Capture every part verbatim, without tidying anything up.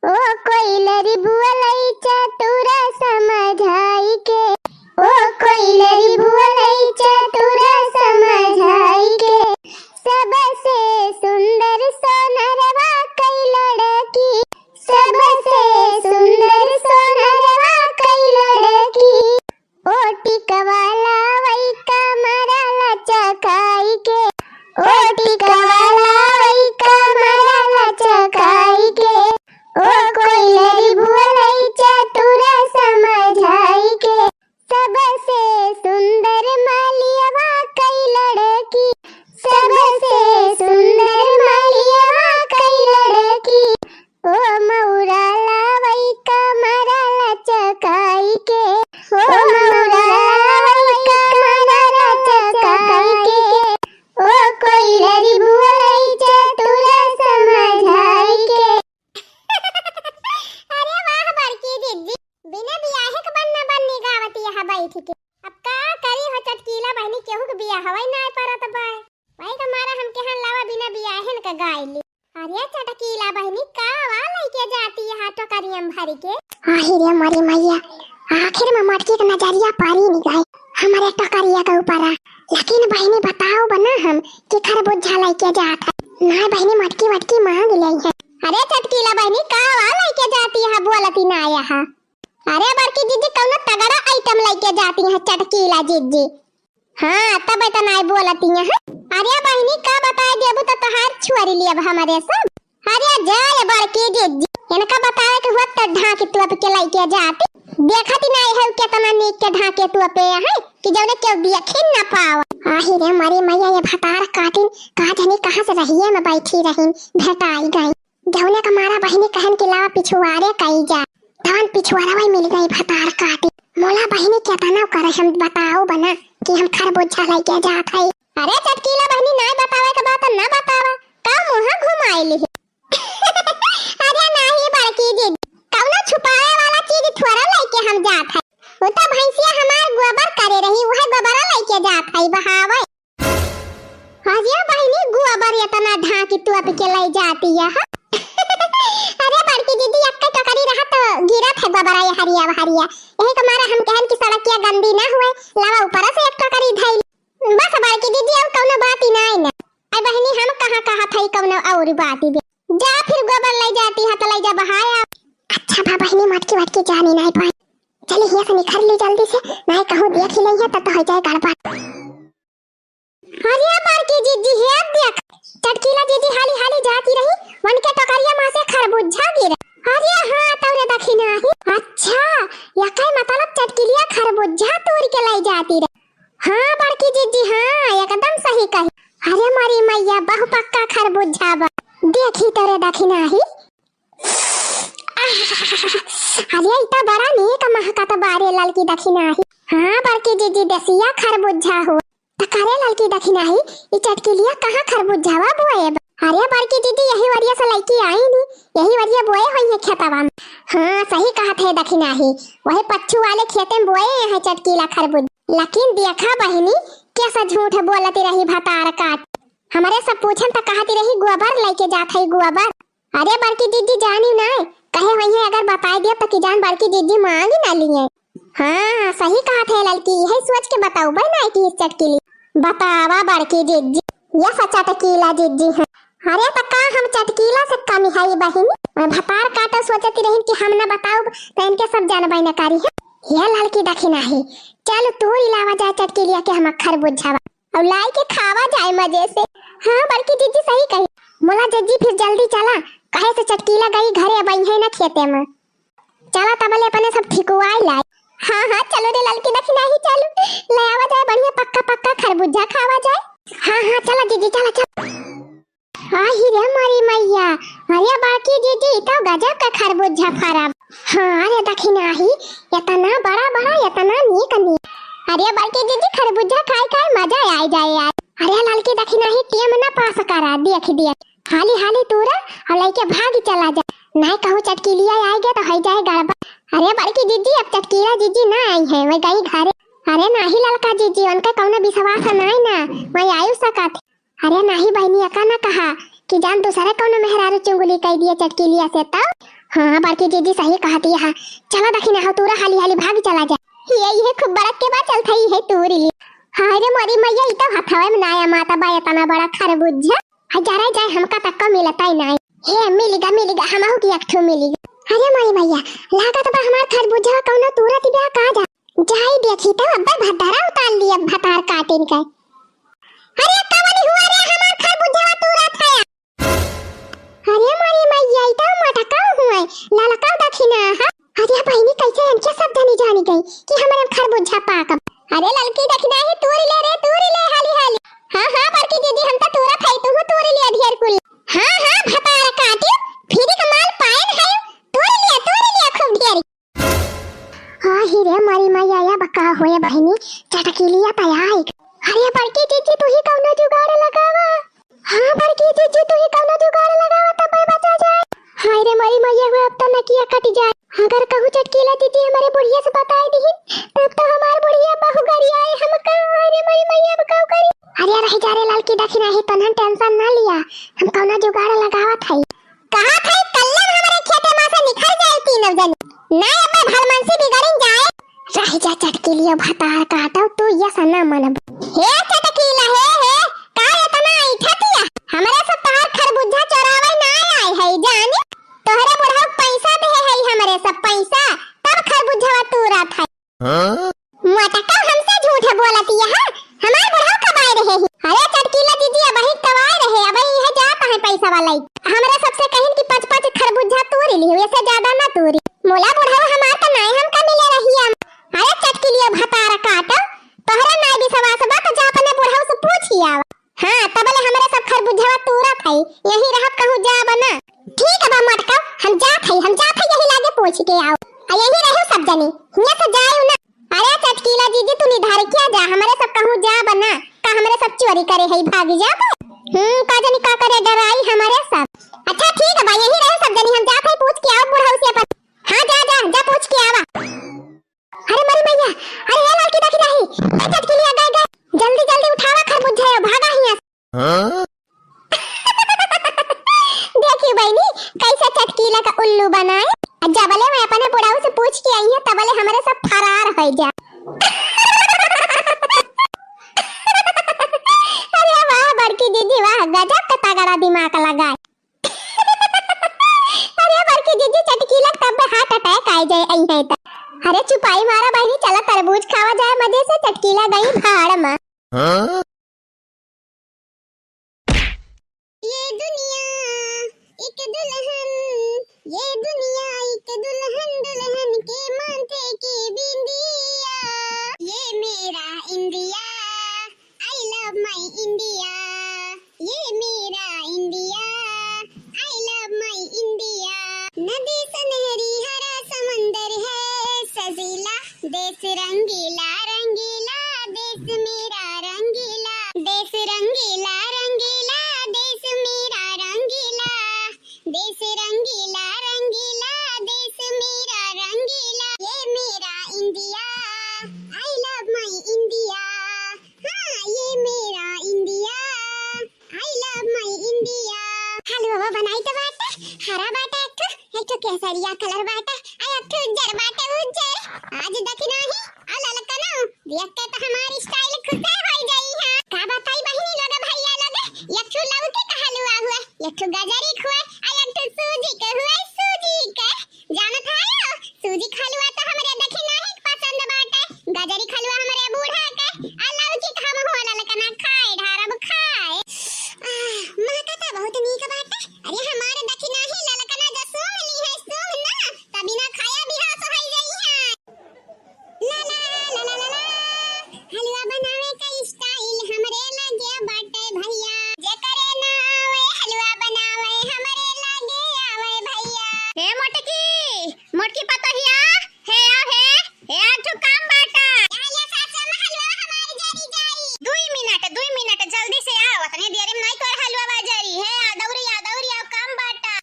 ओ कोइलरी बोलई चतुरा समझाई के, ओ कोइलरी बोलई चतुरा समझाई के, सबसे सुंदर सोनरवा कई लड़की, सबसे सुंदर सोनरवा कई लड़की। ओ टिकवाला वई कमरा लचकाई के, ओ टिकवाला वई कमरा लचकाई के, ओ कोइलरी बोलई चतुरा समझाई के, सबसे सुंदर मालियवा कई लड़की, सबसे सुंदर मालियवा कई लड़की। ओ मौरा लावई कमरा लचकाई के, ओ मौरा लावई कमरा लचकाई के, ओ कोइलरी बोलई चतुरा समझाई के। अरे वाह बड़की जिज्जी, बिना बियाहे के बन्ना बन्नी गावत यहाँ बैठ के। अब का करी हो चटकीला बहिनी, केहू के बियाहवै नाय परत बाय। वही के मारा हम केहन लावा बिना बियाहन के गाय ली। अरे चटकीला बहिनी, का वा लइके जाती यहाँ टोकरियम भर के? आही रे मोरी मैया, आखिर में मटकी के नजरिया परी नहीं गए हमारे टोकरिया के ऊपर। लेकिन बहिनी बताओ बना हम कि खरबूजा लइके जात है। ना बहिनी मटकी वटकी मांग ले है। अरे चटकीला बहिनी, का वा लइके जाती यहाँ बोलती ना यहाँ? अरे बड़की जिज्जी कौनो तगड़ा आइटम लइके जाती हैं चटकीला जिज्जी। हाँ, तब तो नाय बोलती हैं। अरे बहिनी, का बताए देबू तो तोहार छोरी लियब हमरे सब। अरे जा ये बड़की जिज्जी, इनका बतावे के हुआ तो ढांकी तोप के लइके जाती। देखती नाय है केतना नीक के ढांके तोपे हैं कि जौने केहू देखी न पावा। आही रे मरी मैया, ये भतार काटिन का जानी कहाँ से रहिए में बैठी रहिन, भेटाई गई। जौने का मारा बहिनी कहन के लावा पिछुआरे कई जा, तवन पिछुआरवा मिल गई भतार काटी। मोला बहिनी केतना करे हम बताओ बना कि हम खरबूजा लइके जात हई। अरे चटकीला बहिनी नाय बतावे के बात ना बतावा, का मुँह घुमाई लिही। अरे नाही बड़की जिज्जी, कौनो छुपावे वाला चीज थोड़ा लइके हम जात हई। वो तो भैंसिया हमार गोबर करे रही, वह गोबरा लइके जात हई बहावे। अरे बहिनी, गोबर इतना ढांकी तोप के लई जाती है, हाँ? अरे बड़की जिज्जी, एक टोकरी रहा तो गिरत है गोबरा ये हरिया हरिया। यही के मारा हम कहन कि सड़किया गंदी ना हुए, लावा ऊपर से एक टोकरी धइल। बस बड़की जिज्जी, अब कौनो बात ही नाई ना। अरे बहिनी, हम कहाँ कहा था कौनो और बात ही बे। जा फिर गोबर लई जाती है तो लई जा बहाया। अच्छा बा बहिनी, मटकी वटकी जानी नाई पाई। चली हिया से निखर ली जल्दी से, नाई कहूँ देख ही लई है तब तो हो जाए गड़बड़। अरे बड़की जिज्जी, हे देख, चटकीला जिज्जी हाली हाली जाती रही, उनके टोकरिया में से खरबूजा गिरे। अरे हाँ, तोरे दखिना ही। अच्छा, यकै मतलब चटकीलिया खरबूजा तोड़ के लाई जाती रही। हाँ बड़की जिज्जी, हाँ, एकदम सही कही। अरे मोरी मैया, बहु पक्का खरबूजा बा। देखी तोरे दखिना ही। अरे, इतना बड़ा नीक महकत बारे ललकी दखिना ही। हाँ बड़की जिज्जी, देसिया खरबूजा हो। त करे ललकी दखिना ही, ई चटकिलिया कहाँ खरबूजावा बोए बा? अरे बड़की जिज्जी, यही वरिया से लइकी आई नी, यही वरिया बोए होई है खेतवा में। हाँ, सही कहत है दखिना ही, वही पच्छू वाले खेते में बोए हैं चटकीला खरबूज। लेकिन देखा बहिनी, कैसा झूठ बोलती रही भतार काट। हमरे सब पूछन त कहती रही, "गोबर लइके जात है, गोबर।" अरे बड़की जिज्जी जानी ना, कहे होइहैं अगर बताई दिया त कि जान बड़की जिज्जी मांग ही ना लिए। हाँ, सही कहत है ललकी, यही सोच के बताउबे ना कि चटकीली। बतावा बड़की जिज्जी, ये सा चटकीला जिज्जी है। अरे त का हम चटकीला से कम है बहिनी? मैं भतार काटो सोचती रही कि हम ना बताउब त इनके सब जानबे न करी है। ये ललकी दखिना ही, चल तू इलावा जाए चटकीलिया के हम खरबूजावा। और लाई के खावा जाए मजे से। हाँ बड़की जिज्जी सही कही। मोला जिज्जी फिर जल्दी चला, काहे से चटकीला गई घरे, अब आई है ना खेते में। चला तबले अपने सब ठिकुआई लाई। हाँ हाँ चलो रे ललकी दखिना ही चलो, ले आवा जाए बढ़िया पक्का पक्का खरबूजा खावा जाए। हाँ हाँ चला जिज्जी चला चला। आही रे मोरी मैया, अरे बड़की जिज्जी ई तो गजब का खरबूजा फरब। हाँ रे दखिना ही, इतना बड़ा बड़ा, इतना नीक नीक। अरे बड़की जिज्जी, खरबूजा खाए खाए मजा आ जाए यार। अरे ललकी दखिना ही, टेम ना पास करा, देख देख। हाली हाली तूरा और लइके भाग चला जा। नाय कहूँ चटकीलिया आए गया तो हो जाए गड़बड़। अरे बड़की जिज्जी, अब चटकीला जिज्जी ना आई है, वह गई घरे। अरे नाही ललका जिज्जी, उनका कौनो विश्वास नाय ना, वह आयु सकत। अरे नाही बहिनी, एका ना कहा कि जान दूसरे कौनो मेहरारू चुंगली कई दिए चटकीलिया से, तब हाँ, बड़की जीजी सही कहती है। चला दखिना हो, तूरा हाली हाली भाग चला जा। ये, ये खूब बड़क के बा, चलत है, ये तूरी ली। हाय रे मोरी मैया, ई तो हथवे में नाया माता बा, इतना बड़ा खरबूजा। हाय जा रे जाए, हमका तक को मिलता ही नहीं। हे, मिलिगा, मिलिगा, हमहू की एक ठो मिलिगा। अरे मोरी मैया, लागत बा हमार खरबूजा कौनो तूरत बा का जा। जाई देखी तो अब्बे भतारा उतार लिया, भतार काटिन के। अरे कवन हुआ रे, हमार खरबूजा तूरत है। अरे मोरी मैया, ई तो मोटका हुए, ललका दखिना है। अरे बहिनी, कैसे इनके सब जनी जानी गई कि हमरे खरबूजा पाक। अरे ललकी दखिना ही तूरी ले रे, तूरी ले हाली हाली। हाँ, हाँ, बड़की दीदी, हम तो तूरत है, तू तूरी ले ढेर कुल। हाँ, हाँ, भतार काटियो, फ्री का माल पायन है, तूरी ले, तूरी ले खूब ढेर। हाँ, ही रे मोरी मैया, या बका होए बहिनी, चटकीलिया तैयार। अरे बड़की जीजी, तू ही कौनो जुगाड़ लगावा। हाँ, बड़की जीजी, तू ही कौनो जुगाड़ लगावा, तब मैं बचा जाए। हाय रे मोरी मैया, वो अब तो नकिया कट जाए। अगर कहूँ चटकीला जीजी हमारे बुढ़िया से बताए दिहिन, तब तो हमार बुढ़िया बहु गरियाए हमका। हाय रे मोरी मैया, अब का करी? अरे रह जा रे ललकी दखिना ही, तनहन tension ना लिया, हम कौनो जुगाड़ लगावत हई। कहा था कल्ले में हमारे खेते में से निकल जाए तीनों जन। ना अब्बे भलमनसी बिगड़न जाए। रह जा चटकीलियो भतार काटो, तू ये सना मनब। हे चटकीला, हे, हे, का इतना ऐठतिया? हमरे सब तोहार खरबूजा चोरावे ना आए है जानी। तोहरे बुढ़ऊ पैसा दे है हमरे सब पैसा, तब खरबूजा तूरत है। हाँ? मोटका हमसे झूठ बोलत यह, हमार बुढ़ऊ कब आए रहे ही? अरे चटकीला जीजी, अबही तो आए रहे, अबही यह जात है पैसा वाला ही। हमरे सबसे कहिन कि पाँच पाँच खरबूजा तूरी ली, ऐसे ज्यादा ना तूरी। मोला बुढ़ऊ हमार तो नाय हमका मिले रही हम। अरे चटकीलियो भतार काटो, तोहरे नाय विश्वास बा तो जा अपने बुढ़ऊ से पूछ ही आवा। हाँ, तबले हमरे सब खरबूजवा तूरत हई, यहीं रहब कहूँ जाब ना। ठीक बा मोटका, हम जात हई, हम जात हई, यही लागे पूछ के आओ। आ यहीं रहो सब जनी, हियाँ से जाओ ना। अरे चटकीला जीजी, तू निधार क्या जा, हमरे सब कहूँ जाब ना, का हमरे सब चोरी करे हई, भाग जाब? हम्म, का जनी का करे डराई हमरे सब। अच्छा ठीक बा, यहीं रहो सब जनी, हम जात हई पूछ के आओ बुढ़ऊ से अपन। हाँ जा, जा, जा पूछ के आवा। अरे मरी मैया, अरे ए लड़की देखी नहीं, ए चटकीलिया गए गए, जल्दी जल्दी उठावा खरबूजा, भागा हियाँ से। हाँ? देखी बहिनी, कैसे चटकीला का उल्लू बनाए। आ जबले मैं अपने बुढ़ऊ से पूछ के आई है, तबले हमरे सब फरार हो जा। अरे वाह बड़की दीदी वाह, गजब का तगड़ा दिमाग लगाए। अरे बड़की जीजी, चटकीला तब heart attack आए जाए आई है त। अरे चुपाई मारा बहिनी, चला तरबूज खावा जाए मजे से, चटकीला गई भाड़ में। हाँ? ये दुनिया एक दुल्हन, ये दुनिया एक दुल्हन, दुल्हन के माथे की बिंदिया। ये मेरा इंडिया, I love my India, ये मेरा इंडिया, I love my India। नदी सुनहरी हरा समंदर है सजीला, देश रंगीला रंगीला, देश मेरा रंगीला, देश रंगीला रंगीला, देश मेरा रंगीला, देश रंगीला रंगीला, देश मेरा रंगीला। ये मेरा इंडिया, I love my India। हाँ, ये मेरा इंडिया, I love my India। हलवा बनाई तो बाटे, हरा बाटे एक ठो, एक ठो केसरिया colour बाटे, आ एक ठो उज्जर बाटे, उज्जर। आज देखी नाही, आ ललकनो, देख के तो हमार style खुशे होई जाई है। का बताई बहिनी लोग, भैया लोग, एक ठो लौकी का हलवा हुए, एक ठो गजरी के हुए, आ एक ठो सूजी के हुए, सूजी के। जानत हयो, सूजी के हलवा तो हमरे देखी नाही पसंद बाटे, गजरी के हलवा हमरे बूढ़ा के, आ लौकी के हम हुआ ललकना खाए, ढारब खाए। आह, महका तो बहुत नीक बाटे। अरे हमार देखी नाही ललकना जो सूंघ ली है, सूंघ ना, त बिना खाया बेहोश होई जाई है। ला ला ला ला ला ला। हलवा बनावे का style हमरे लगे बाटे भैया। जे करे ना आवे हलवा बनावे, हमरे लगे आवे भैया। हे मोटकी, मोटकी पतोहिया, हे आ हे, हे आ ठो काम बाटा। या ले सासू अम्मा, हलवा हमार जरी जाई। दुई मिनट, दुई मिनट, जल्दी से आओ, अतने देर में नहीं तोर हलवा बा जरी। हे आ दौरी, आ दौरी, आओ काम बाटा।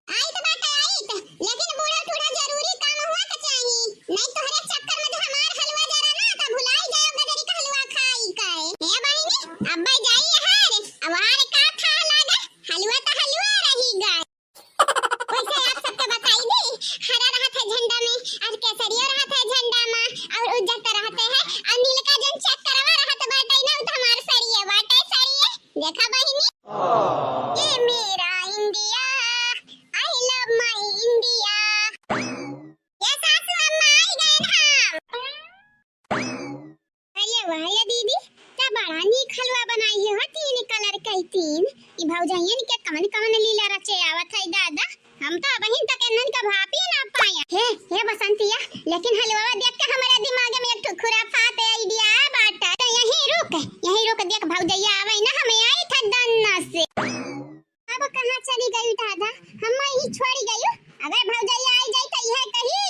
आई तो बात आई तो, लेकिन बूढ़ा ठूढ़ा जरूरी काम हुआ के चाही, नहीं तोहरे चक्कर में तो हमार हलवा जरा ना, तो भुलाई जाए गजरी का हलवा खाई के। हे बहिनी, अब्बे जाई हार, अब हार का था लागे, हलवा तो हलवा रही गए। वैसे आप सबके इनके कवन कवन लीला रचे आवत है दादा, हम तो अबहिन तक इन्हन का भापी ना पाया। हे, हे बसंतिया, लेकिन हलवा देख के हमारे दिमाग में एक ठो खुराफात idea बाटा। तो यहीं रुक, यहीं रुक, देख भौजैया आवे ना, हमें आई था दन्ना से। अब कहाँ चली गई दादा, हम यहीं छोड़ी गई। अगर भौजैया आई जाई तो यह कही,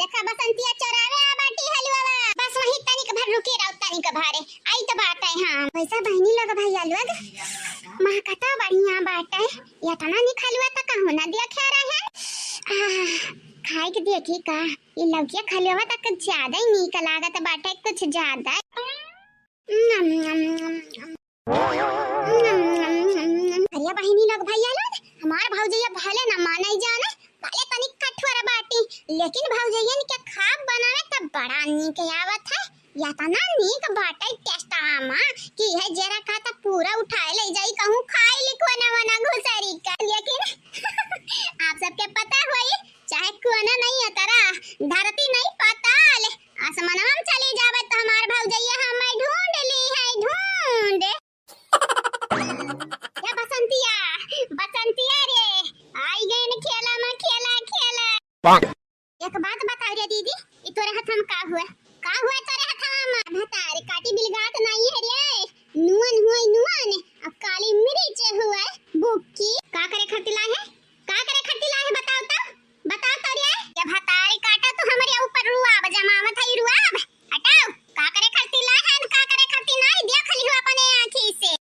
"देखा बसंतिया चोरावे आ बाटी हलवा।" बस वहीं तनिक भर रुकी रहो, तनिक भरे आई तो बात है। हाँ, वैसा बहनी लोग भैया लोग, माँ कता बढ़िया बाटे, इतना निक हलवा तो कहूँ ना देखे रहे। आह, खाए के देखी का, ये लौकिया खलवा तक ज्यादा ही नीक लागत बाटे, कुछ ज्यादा। नम, नम, नम, नम। नम, नम, नम, नम। अरे बहिनी लोग, भैया लोग, हमार भौजैया भले ना माने जाने, भले तनी कठोर बाटी, लेकिन भौजैयन के खाब बनावे त बड़ा नीक आवत है। इतना नीक बाटे taste आमा कि है जरा का त पूरा उठाए ले जाई, कहूँ खाई ली कोना वना घुसरी का। लेकिन आप सबके पता होई, चाहे कोना नहीं है तरा, धरती नहीं पाताल, आसमानवा में चली जावे त हमार भौजैया हमें ढूंढ ली है, ढूंढ। ए बसंतिया, बसंतिया रे, आई गइन खेला में खेला, खेला। पाक। एक बात बता रे दीदी, ई तोरे हथवा में का हुआ? का हुआ तोरे हथवा में? भतार काटी बिलगात नाई है रे, नुअन हुआ नुअन, अब काली मिर्च हुआ बुक्की। का करे खातिर लाए है? का करे खातिर लाए है बताओ तो? बताओ तो रे, ये भतारी काटा तू हमरे ऊपर रुआब जमावत है, रुआब। हटाओ, का करे खातिर लाए है, का करे खातिर नहीं, देख लियो अपने आँखी से।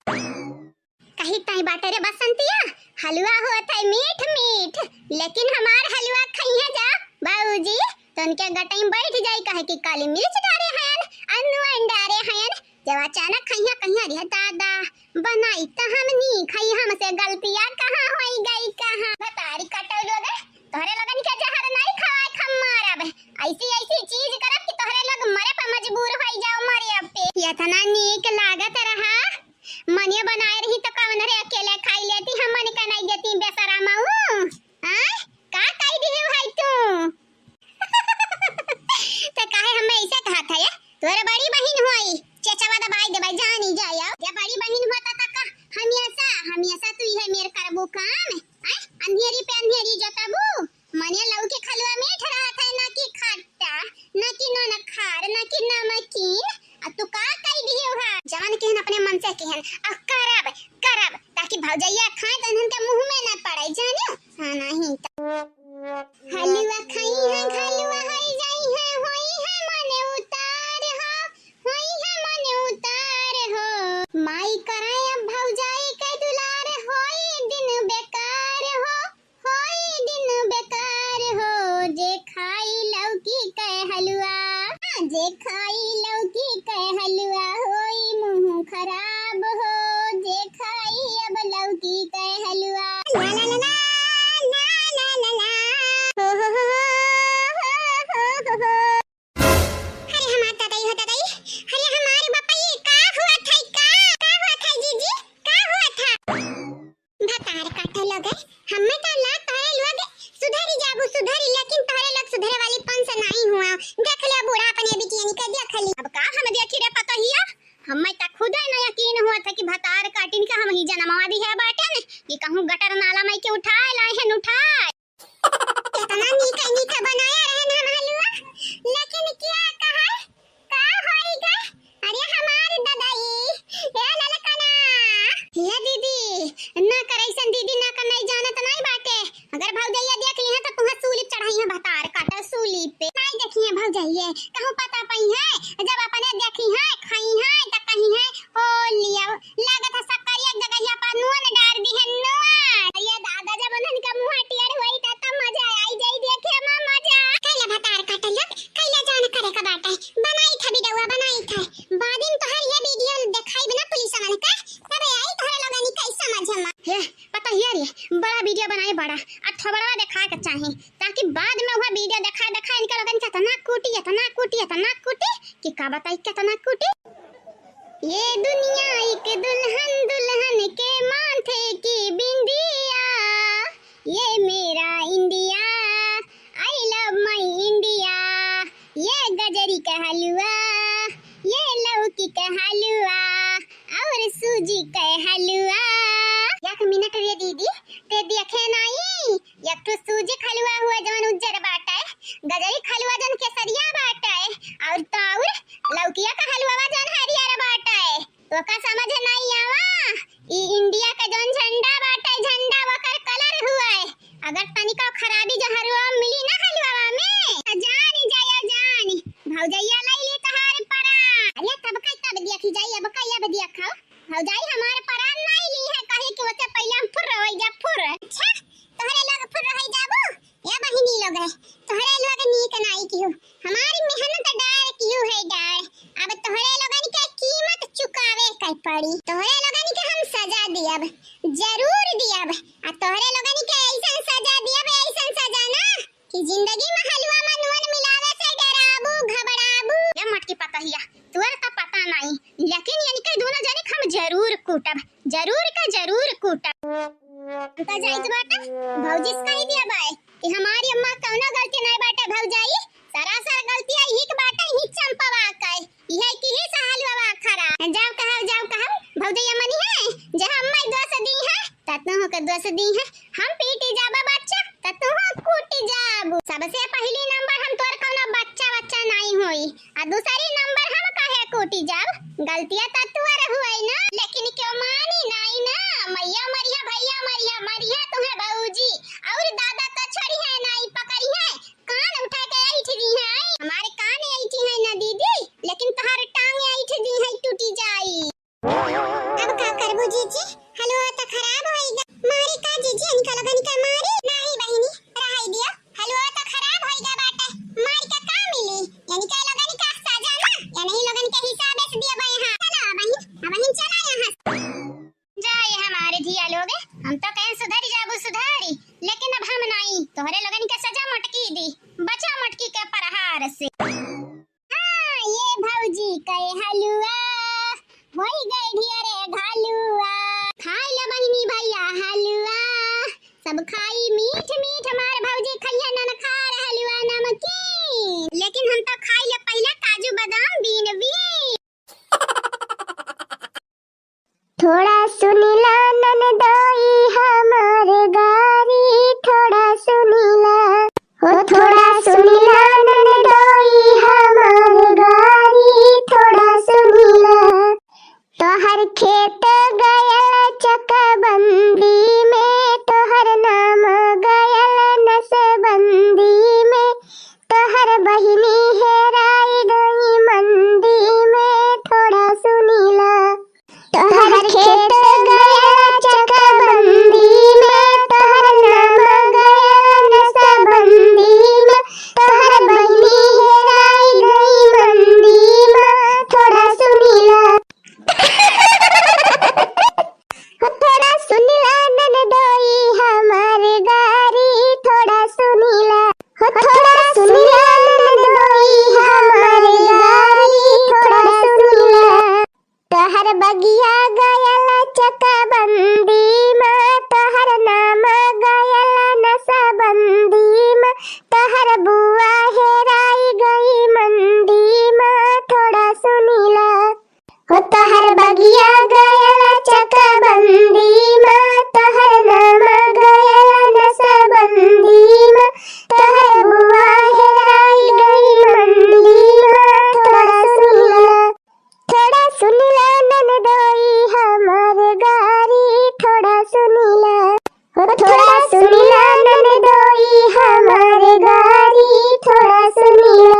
कही ताई बाटे रे बसंतिया, हलवा होत है मीठ मीठ, लेकिन हमार हलवा खइहे जा बाबूजी, तो उनके गटई में बैठ जाई, कहे कि काली मिर्च डारे हैं, अनवन डारे हैं, जब अचानक खइहा कहिया रे दादा, बनाई त हमनी खाई, हमसे गलतिया कहाँ होई गई कहाँ। भतारी कटौलो गे, तोहरे लोगन के जहर नहीं खवाए, हम मारब। ऐसी ऐसी चीज करब कि तोहरे लोग मरे पे मजबूर होई जाओ, मरे अब पे। इतना नीक लागत रहा, मनिया बनाए रही तो कवन रे अकेले खाई लेती, हमन का नहीं देती बेसरा मऊ। आय, का कही दिही भाई तू? त काहे हमें ऐसे कहत है? तोर बड़ी बहिन होई, चेचवा दबाई देबै, जानी जाया। या बड़ी बहिन होता त का हमेशा, हमेशा तू इहे मेर करबू काम? आय, अंधेरी पे अंधेरी जताबू? मने लौकी खलवा मीठ रहत है, ना कि खट्टा, ना कि नोनखार, ना कि नमकीन। आ तू का कही दियो हा? जवन केहन अपने मन से केहन, आ करब, करब, ताकि भौजैया खाए त इन्हन के मुँह में ना पड़े, जानियो? हाँ, नहीं त। हलवा खइहे, घलवा होई जइहे, होइहे मन उतार हो, होइहे मन उतार हो। माई कराए अब भौजाई के दुलार, होई दिन बेकार हो, होई दिन बेकार हो। जे खाई लौकी के हलवा, जे खाई लौकी के हलवा, होई मुँह खराब हो। जे खाई अब लौकी के हलवा। ला ला ला ला, ला ला ला ला, हो हो हो हो, हो हो हो। अरे हमार दादाई हो दादाई, अरे हमार बापा, ये का हुआ था, का, का हुआ था जीजी, का हुआ था? भतार काटे लगे, हमें तो ला तोहरे लोग सुधरी जाबू, सुधरी, लेकिन तोहरे लोग सुधरे वाली पंच नहीं हुआ। देख ले बूढ़ा अपने बिटियन के, देख ली। अब का हम देखी रे पतोहिया, हमें त खुदे न यकीन हुआ था कि भतार काटिन के हम ही जनमवा दी है बाटे ने, कि कहूँ गटर नाला में के उठाए लाए हैं, उठाए। कितना नीक नीक बनाया रहन हम हलवा, लेकिन क्या कहा, का होई गे? अरे हमार ददाई, ए ललकना। हे दीदी, ना कर ऐसन दीदी, ना कर, नहीं जानत नहीं बाटे। अगर भौजैया देख ली है तो तुहें सूली चढ़ाई है, भतार काटा सूली पे। नहीं देखी है भौजैया, कहूँ पता पई है, जब अपने देखी है, खाई है, तो कही है, हो लिया, लागत है शक्करिया के जगहिया पर नून डार दी है, नून। ये दादा, जब उन्हन का मुँह टेढ़ होई त तब मजा आई जाई देखे में मजा। कैला भतार काटल लोग, कैला जान करे का बाटे। बनाई था वीडियो, बनाई था। बाद में तोहर ये वीडियो देखाई बिना पुलिस वाले का, तबे आई तोहरे लोगन के समझ में। हे, पता है रे, बड़ा वीडियो बनाए बड़ा, आ थोबड़वा देखाए के चाही, ताकि बाद में वह वीडियो देखाए देखाए इनका लोगन के इतना कूटी, इतना कूटी, इतना कूटी कि का बताई कितना कूटी। ये दुनिया एक दुल्हन, दुल्हन के माथे की बिंदिया, ये मेरा इंडिया, I love my India। ये गजरी का हलवा, ये लौकी का हलवा और सूजी का हलवा। एक मिनट रे जे खलुआ हुआ जवन उज्जर बाटे, गजरी खलुआ जवन केसरिया बाटे, और तो और लौकिया का हलुआ जवन हरियर बाटे। तोका समझ नाई आवा, ई इंडिया के जौन झंडा बाटे, झंडा ओकर कलर हुए। अगर तनिका खराबी जो हलुआ में मिली ना हलुआ में, त जानी जाया जानी, भौजैया लई ली तहार परान। अरे तब कई तब देखी जाई, अब कई अब देखा। भौजाई हमार परान नाई ली है, कहे कि ओसे पहिले हम फुर्र होई जा, फुर्र। अच्छा, तोहरे लोग फुर्र होई जाबू? ए बहिनी लोग है, तोहरे लोग नीक नाई किहू, हमारी मेहनत डार किहू है डार। अब तोहरे लोगन के कीमत चुकावे के पड़ी। तोहरे लोगन के हम सजा दियब, जरूर दियब। आ तोहरे लोगन के ऐसन सजा दियब, ऐसन सजा ना कि जिंदगी में हलवा में नून मिलावे से डराबू, घबराबू। ए मोटकी पतहिया, तोर त पता नाई, लेकिन इनके दोनों जने के हम जरूर कूटब, जरूर का जरूर कूटब। हम त जाइत बाटे, भौजी से कही दिया बाय कि हमारी अम्मा कौनो गलती नाई बाटे भौजाई, सरासर गलती यही के बाटे, यही चंपवा के, यही की ही सहलवा खरा। जाओ कहो, जाओ कहो, भौजैया मनी है, जे हम अम्मा दोष दी है, त तोहू के दोष दी है। हम पीटी जाबा बच्चा, त तोहू कूटी जाबू। सबसे पहली नंबर हम तोर कौनो बच्चा, बच्चा नाई होई। आ दूसरी नंबर हम काहे कूटी जाब? गलतिया त तुअर हुए ना, लेकिन क्यों मानी नाई ना। मैया मरिया, भैया मरिया, मरिया तुम्हें भौजी। और दादा त छोड़ी है नाई, पकड़ी है। कान उठा के ऐठ दी है। हमारे कान ऐठी है ना दीदी, लेकिन तोहार टांग ऐठ दी है, टूटी जाई। अब का करबू जीजी? हलवा त खराब होइगा। मारी का जीजी, इनका लोगन के मारी? नाही बहिनी, रहाई दिया। हलवा त खराब होइगा बाटे। मारी का का मिली? इनका लोगन का सजा ना, या नहीं लोगन के हिसाब से दिया बे हाँ। चला बहिन, अब बहिन चला यहाँ से। जाए हमारे धिया लोग, हम तो कहें सुधरी जाबू सुधारी, लेकिन अब हम नाई, तोहरे लोगन के सजा मोटकी दी, बचा मोटकी के प्रहार से। हाँ, ये भौजी के हलुआ, होई गए ढेरे घलुआ। खाई लो बहिनी भैया हलुआ, सब खाई मीठ मीठ, हमार भौजी खइया ननखार हलुआ नमकीन। लेकिन हम तो खाई ले पहले काजू बादाम बीन बीन। थोड़ा सुनिला ननदोई हमार गारी, थोड़ा सुनिला। हो थोड़ा सुनिला ननदोई हमार गारी, थोड़ा सुनिला। तोहर खेत गयल चकबंदी में, तोहर नाम गयल नसबंदी में, तोहर बहिनी हेराई गई मंदी में, थोड़ा सुनिला। तोहर खेत गया चकबंदी में, तोहर नाम गया नसबंदी में, तोहर बहिनी हेराई गई मंदी में, थोड़ा सुनिला। हो थोड़ा सुनिला ननदोई हमार गारी, थोड़ा सुनिला। हो थोड़ा सुनिला ननदोई हमार गारी, थोड़ा सुनिला। तोहर बगिया गयल चकबंदी में, तोहर नाम गयल नसबंदी में, तोहर बुआ हेराई गई मंदी में, थोड़ा सुनिला। हो तोहर बगिया गयल चकबंदी में, तोहर नाम गयल नसबंदी में, तोहर बुआ हेराई गई मंदी में, थोड़ा सुनिला। थोड़ा सुनिला ननदोई हमार गारी, थोड़ा सुनिला। हो थोड़ा सुनिला ननदोई हमार गारी, थोड़ा सुनिला।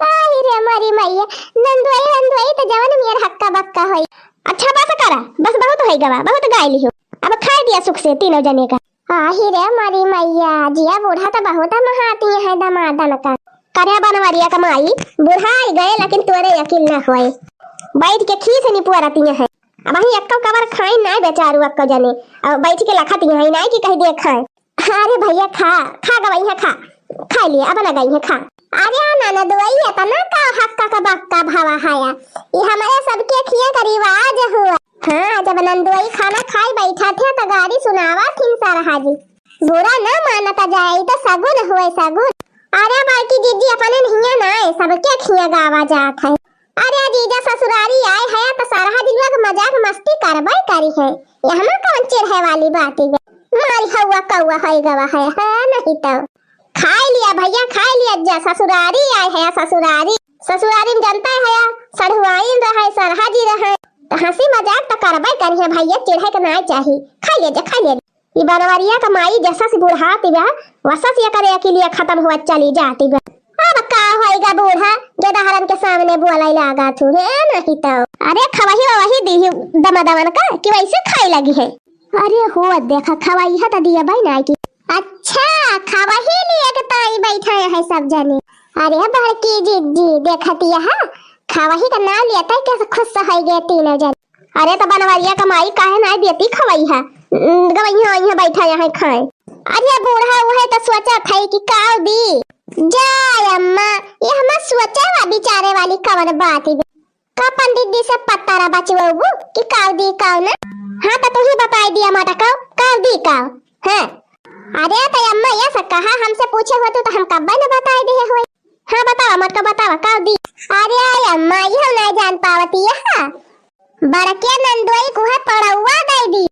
आई रे हमारी मैया, नंदोई, नंदोई त जवन मियर हक्का बक्का होई। अच्छा बस करा, बस बहुत होई गवा, बहुत गाय लिहो। अब खाए दिया सुख से तीनों जने का। आही रे हमारी मैया, जिया बूढ़ा त बहुत महाती है दमादन का। करे बनवरिया का माई, बुढ़ाई गए लेकिन तोरे यकीन न होए। बैठ के खीस निपुआ रतिया है। अब ही अक्कल कबर खाई ना बेचारू अक्कल जने। अब बैठ के लखत यहाँ ही ना कि कह दिए खाए। अरे भैया खा, खा गवई है खा, खा लिए अब ना गई है खा। अरे ननदोई इतना का हक्का का बक्का भावा हाया, ये हमारे सबके खिया का रिवाज हुआ। हाँ, जब नंदोई खाना खाई बैठा थे तो गारी सुनावा थिन सरहा जी। बुरा ना मानता जाए, ई तो सगुन हुए सगुन। अरे बड़की जीजी अपने नहिया ना है, सबके खिया गावा जात है। अरे जीजा ससुरारी आए है तो सरहा जिनवा के मजाक मस्ती करबे करी है, यहाँ कौन चिढ़े वाली बात है? मारी हवा कौआ है गवा है, है नहीं तो। खाए लिया भैया, खाए लिया जा, ससुरारी आए है ससुरारी। ससुरारी में जनता है, सढ़ुआइन रहे, सरहा जी रहे, तो हंसी मजाक तो करबे करी है भैया, चिढ़े के ना चाही। खाए लिया जा, खाए लिया जा। ई बनवरिया का माई जैसा से बुढ़ाती बा, वैसा से एकरे अकिलिया खतम हुआ चली जाती बा। अब का होइगा बूढ़ा, गेदहरन के सामने बोले लागा तू, है नहीं तो। अरे खवही वही दी दमा दमन का कि वैसे खाए लगी है। अरे हो देखा खवही है तो दिया भाई ना की। अच्छा खवही लिए के ताई बैठा है सब जने। अरे बड़की जिज्जी देखती है, खवही का नाम लिया था कैसे खुश हो गए तीनों जने। अरे तो बनवरिया का माई काहे नाई देती खवैया? न, गवैया वैया बैठा यहाँ खाए। अरे बूढ़ा उहे तो सोचा था कि काव दी। जा अम्मा, ये हमार सोचे वा बिचारे वाली कवन बात है? का पंडित जी से पत्तारा बचवबू कि काव दी काव ना? हाँ तो तू ही बताई दिया माता काव, काव दी काव। हाँ। अरे तो अम्मा ये से कहा हमसे पूछे होतू तो हम कब्बे न बताई दिए होई। हाँ बतावा मटका बतावा काव दी। अरे अम्मा ये हम नहीं जान पावती है। बड़के नंदोई को है पड़ौआ दे दी।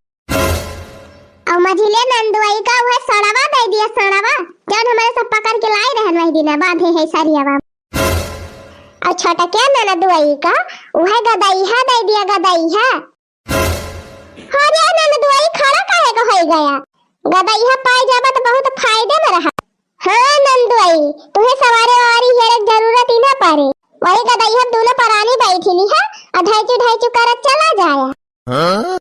और मझिले नंदुआई का उहे सड़वा दे दिया, सड़वा, जौन हमारे सब पकड़ के लाई रहन वही दिन बांधे है सरियावा। और छोटके नंदुआई का उहे गदइहा दे दिया, गदइहा। अरे नंदुआई खड़ा काहे का होई गया? गदइहा पाई जाबा तो बहुत फायदे में रहा। हाँ नंदुआई, तुहे सवारे वारी हेरे के जरूरत ही ना पड़े। वही गदइहा दोनों परानी बैठी ली है और ढैचू ढैचू करत चला जाया। हाँ?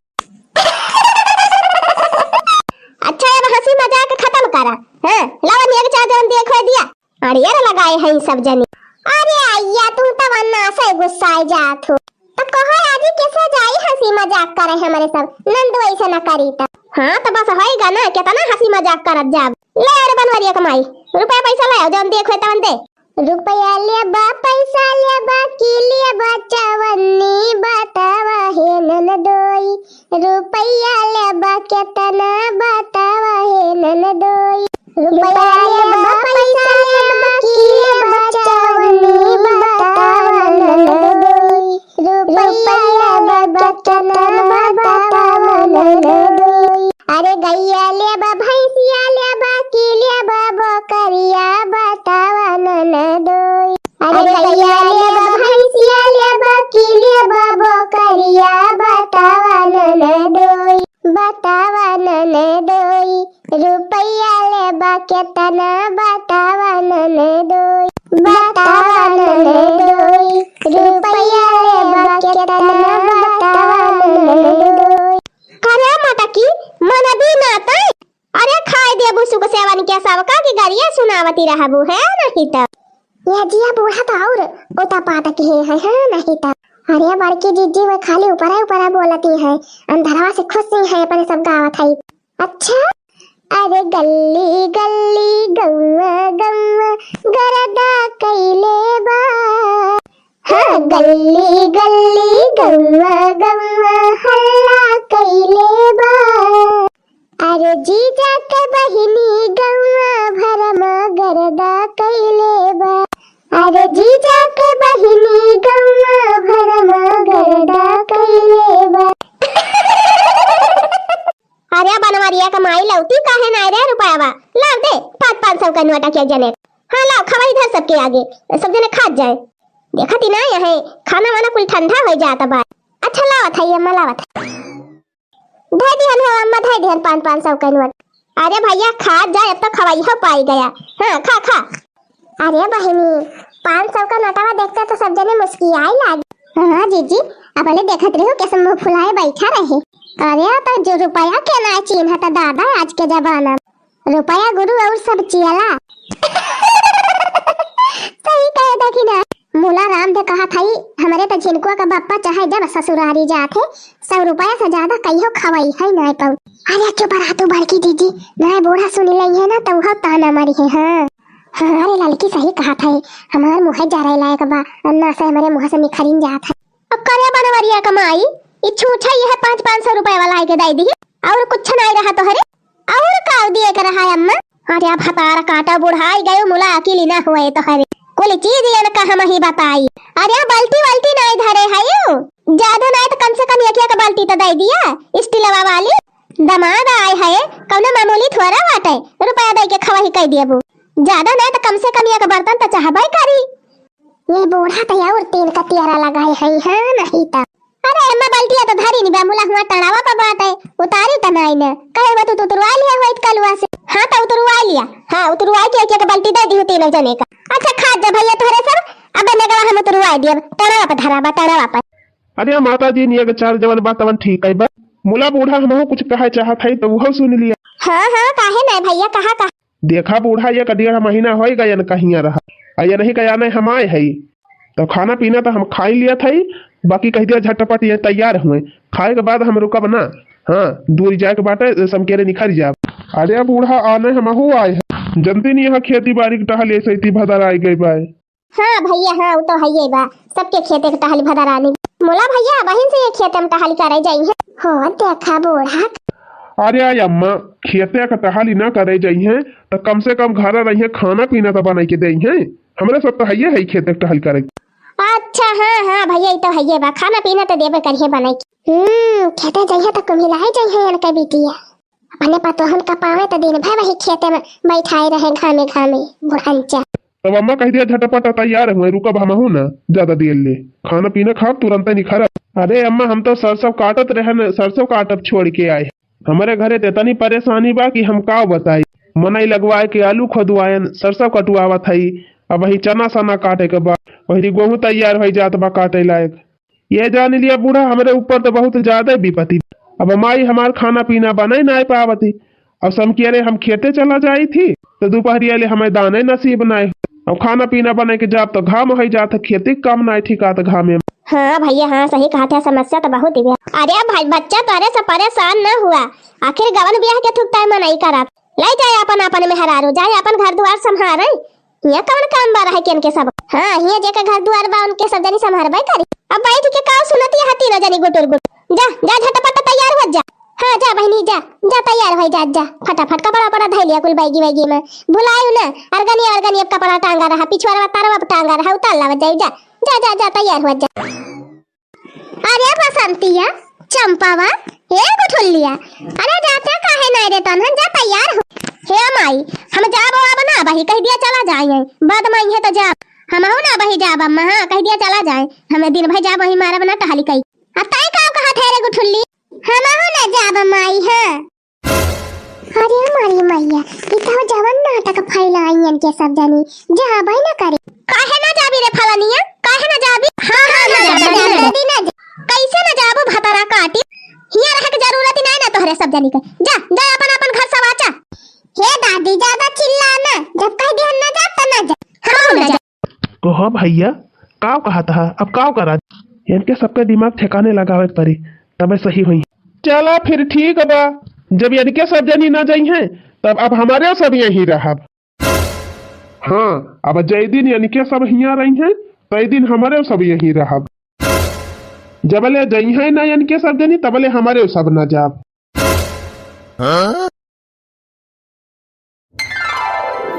अच्छा, अब हंसी मजाक खतम करा। हाँ, लावा नियर चार जन देखो दिया। अड़ियर लगाए हैं सब जनी। अरे अइया, तू तो वन्ना से गुस्साए जात हो। तो कहो आज कैसे जाई हंसी मजाक करे हमरे सब। नंदू ऐसे न करी तो। हाँ, तो बस होएगा ना, कितना हंसी मजाक करत जाब। ले अरे बनवरिया कमाई, रुपया पैसा ले आओ, जौन देखो तवन दे। रुपया लेबा, पैसा लेबा, की लेबा, चवन्नी बतावा हे ननदोई। रुपया लेबा, केतना बतावा हे ननदोई। रुपया लेबा, पैसा लेबा, की लेबा, चवन्नी बतावा ननदोई। रुपया लेबा, केतना बतावा ननदोई। अरे गइया लेबा, भैंसिया लेबा, की लेबा, बकरिया बतावा ननदोई। अरे गइया लेबा, भैंसिया लेबा, की लेबा, बकरिया बतावा ननदोई, बतावा ननदोई। रुपया लेबा केतना बतावा ननदोई, बतावा ननदोई। रुपया लेबा केतना बतावा ननदोई। अरे मटकी, मन भी ना तई। अरे खाए देबू सुख सेवन के सबका की गरिया सुनावती रहबू है नहीं तो। ये जिया बूढ़ा तो और उता पाता की है, है, है नहीं तो। अरे बड़की जिज्जी में खाली ऊपरा ऊपरा बोलती है, अंधरवा से खुश ही है अपने सब गावत है। अच्छा। अरे गल्ली गल्ली गौवा गौवा गरदा कैले बा। हाँ, गल्ली गल्ली गौवा गौवा हल्ला कैले बा। अरे जीजा के बहिनी गौवा भरमा गरदा कैले बा। अरे जीजा के बहिनी गौवा भरमा गरदा कैले बा। अरे बनवरिया का माई लौती काहे ना रे रुपयावा? लाव दे पाँच पाँच सौ का नोटा के जने। हाँ लाव खवाई धर सबके आगे, सब जने खात जाए। देखती ना यही खाना वाना कुल ठंडा हो जाता बा। अच्छा लावत है ये अम्मा लावत है। धर दिहन हो अम्मा, धर दिहन पाँच पाँच सौ का नोट। अरे भैया खात जाए, अब तो खवाई हो पाई गया। हाँ खा खा। अरे बहिनी, पाँच सौ का नोटवा देखते तो सब जने मुस्कियाए लागे। हाँ जीजी, अपने देखत रहो कैसे मुंह फुलाए बैठा रहे। अरे तो जो रुपया के ना चीन्ह था दादा आज के जमाना में। रुपया गुरु और सब चियला। सही कहे देखी ना, मुला राम दे कहा था हमरे तो झिनकुआ का बप्पा चाहे जब ससुरारी जात है, सौ रुपया से ज्यादा कहियो खवाई है ना पाऊ। अरे चुप रहा तू बड़की जीजी, ना बूढ़ा सुनी लई है ना तो वह ताना मारी है। हाँ। हाँ, अरे ललकी सही कहा था, हमार मुँह जरे लायक बा, ना से हमारे मुँह से निखरिन जात है। अब करे बनवरिया कमाई, ई छूछा ये है पाँच पाँच सौ रुपए वाला आके दे दी, और कुछ नहीं रहा तो हरे, और का दिए के रहा है अम्मा? अरे अब हतार काटा बुढ़ाई गयो, मुला अकेली ना हुए तो हरे। कुल चीज इनका हमही बताई। अरे बल्टी वल्टी नाई धरे हयू, ज्यादा नाई त कम से कम एक एक बल्टी त दइ दिया, स्टीलवा वाली। दमाद आए है, कउनो मामूली थोरा बाटे, रुपया दइ के खवही कइ देबू। ज्यादा नाई त कम से कम एक बर्तन त चाहबइ करी। ये बूढ़ा त अउर तीन का तियारा लगाए है, हाँ नहीं त। अरे अम्मा, बल्टिया त धरी नी बा, मुला हुआ टड़ावा प बाटे, उतारी त नाई न। कहे हुआ तू, तू उतरवा लिया हुआ इत कलुआ से। हाँ त उतरवा लिया, हाँ उतरवा के एक एक बल्टी दइ दिहू तीनों जने का। अच्छा खात जा भइया तोहरे सब, अब नेगवा हम उतरवा दियब, टड़ावा प धरा बा, टड़ावा प। अरे माता जी, निया के चार जवन बा तवन ठीक है बा। मुला बूढ़ा हमहू कुछ कहे चाहत है त उहो सुन लिया। हाँ हाँ, काहे नाई भइया, कहा कहा। देखा बूढ़ा, एक डेढ़ महीना होइ गयन कहिया रहा, आ ये नहीं कया नहीं हम आए हई, तो खाना पीना तो हम खाई लिया था, बाकी कह दिया झटपट ये तैयार हुए, खाए के बाद हम रुकब ना। हाँ, दूर जाए के बाटे, समकेरे निखर जाब। अरे बूढ़ा, आने हमहू आए हैं, जनती नहीं यहाँ खेती बाड़ी के टहल ऐसे इतनी भदर आए गए बाय। हाँ भइया, हाँ, उ तो हइये बा, सबके खेते के टहली भदरानी। मुला भइया, बहिन से ये खेते में टहली करे जाई है। हो, देखा बूढ़ा। अरे आई अम्मा, खेते के टहली ना करे जाई है, तो कम से कम घर रही है, खाना पीना तो बनाई के देई है। हमरे सब तो हइये है खेते के टहली करे। अच्छा, हाँ, हाँ भइया, ई तो हइये बा, खाना पीना तो देबे करिए बनाई के। हम्म, खेते जाई है तो कुम्हिलाए जाई है इनके बिटिया। अपने पतोहन का पावे तो दिन भर वही खेते में बैठाए रहे घामे घामे, बुढ़ंचा। तब अम्मा कह दिया, "झटपट तैयार हुए, रुकब हमहू ना ज्यादा देर ले, खाना पीना खाब, तुरंते निखरब।" अरे अम्मा, हम तो सरसों काटत रहन, सरसों काटब छोड़ के आए। हमरे घरे तो इतनी परेशानी बा कि हम का बताई। मनई लगवाए के आलू खोदवायन, सरसों कटुआवत हई, अब वही चना सना काटे के बा, वही गोहूं तैयार होइ जात बा काटे लायक। ये जान लिया बूढ़ा, हमरे ऊपर तो बहुत ज्यादा विपत्ति। अब माई हमार खाना पीना बनाए नाई पावती। अब समकिया रे हम खेते चला जाई थी, तो दोपहरिया ले हमें दाने नसीब नाई। अब खाना पीना बनाए के जाब तो घाम होइ जात, खेती के काम नाई ठिकात घामे में। हाँ भइया, हाँ, सही कहत है, समस्या तो बहुत ही बा। अरे भाई, बच्चा तोरे से परेशान न हुआ, आखिर गवन ब्याह के थुकता है मनई करत। ले जाए अपन, अपन मेहरारू, जाए अपन घर दुआर संभारे। हियाँ कवन काम बा रहे के इनके सब? हाँ, हियाँ जेकर घर दुआर बा, उनके सब जनी संभारबे करी। अब बैठ के का सुनत यहाँ तीनों जनी गुटुर गुटुर? जा, जा, झटपट तैयार हो जा। हाँ, जा बहिनी, जा, जा तैयार हो जा, जा। फटाफट कपड़ा उपड़ा धइ लिया कुल बैगी वैगी में। भुलायु ना, अरगनी, अरगनी अब कपड़ा टांगा रहा, पिछुआर तरवा अब टांगा रहा, उतार लावत जाई, जा, जा, जा, जा, तैयार हो जा। अरे बसंतिया, चंपावा, ए गुठुल्लिया, अरे जाते काहे नाई रे तनहन, जा तैयार हो। हे माई, हम जाब अब ना बही, कह दिया चला जाए, बाद में है तो जाब। हमहू ना बही जाब अम्मा, हाँ, कह दिया चला जाए, हमें दिन भर जाब वही मारब ना टहली कई। आ तय का कहत है रे गुठुल्ली? हमहू ना जाब माई, हाँ। अरे हमारी मैया, ई तो जवन नाटक फैलाई इनके सब जनी, जाबे न करे। काहे ना जाबी रे फलनिया? काहे ना जाबी? हाँ, हाँ, ना जाबी, ना जाबी। कैसे ना जाबू भतरा काटी? हियाँ रहे के जरूरत ही नहीं ना तोहरे सब जनी के। जा, जा अपन, अपन घर सवाचा। हे दादी, ज्यादा चिल्ला ना, जब कह दिहन ना जा, त ना जा। हाँ, ना जा। कहो भइया, काव कहत हा, अब काव करा? इनके सबके दिमाग ठिकाने लगावे के पड़ी, तबे सही होई। चला फिर ठीक बा, जब इनके सब जनी ना जाई हैं, तब अब हमरे सब यहीं रहब। हाँ, अब जय दिन इनके सब हियाँ रही हैं, तय दिन हमरे सब यहीं रहब। जबले जई हैं ना इनके सब जनी, तबले हमरे सब ना जाब। हाँ?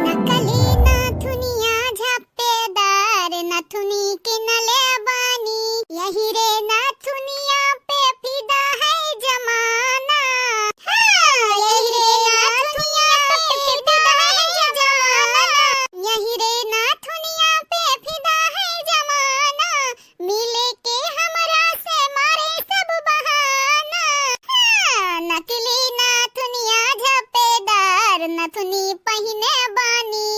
नकली नथुनिया झप्पेदार नथुनी किनले बानी, यही रे नथुनिया पे फिदा है जमाना। हाँ, यही रे नथुनिया पे फिदा है जमाना, यही रे नथुनिया पे फिदा है जमाना। मिले के हमरा से मारे सब बहाना। हाँ, नकली नथुनिया झप्पेदार नथुनी पहिने बानी।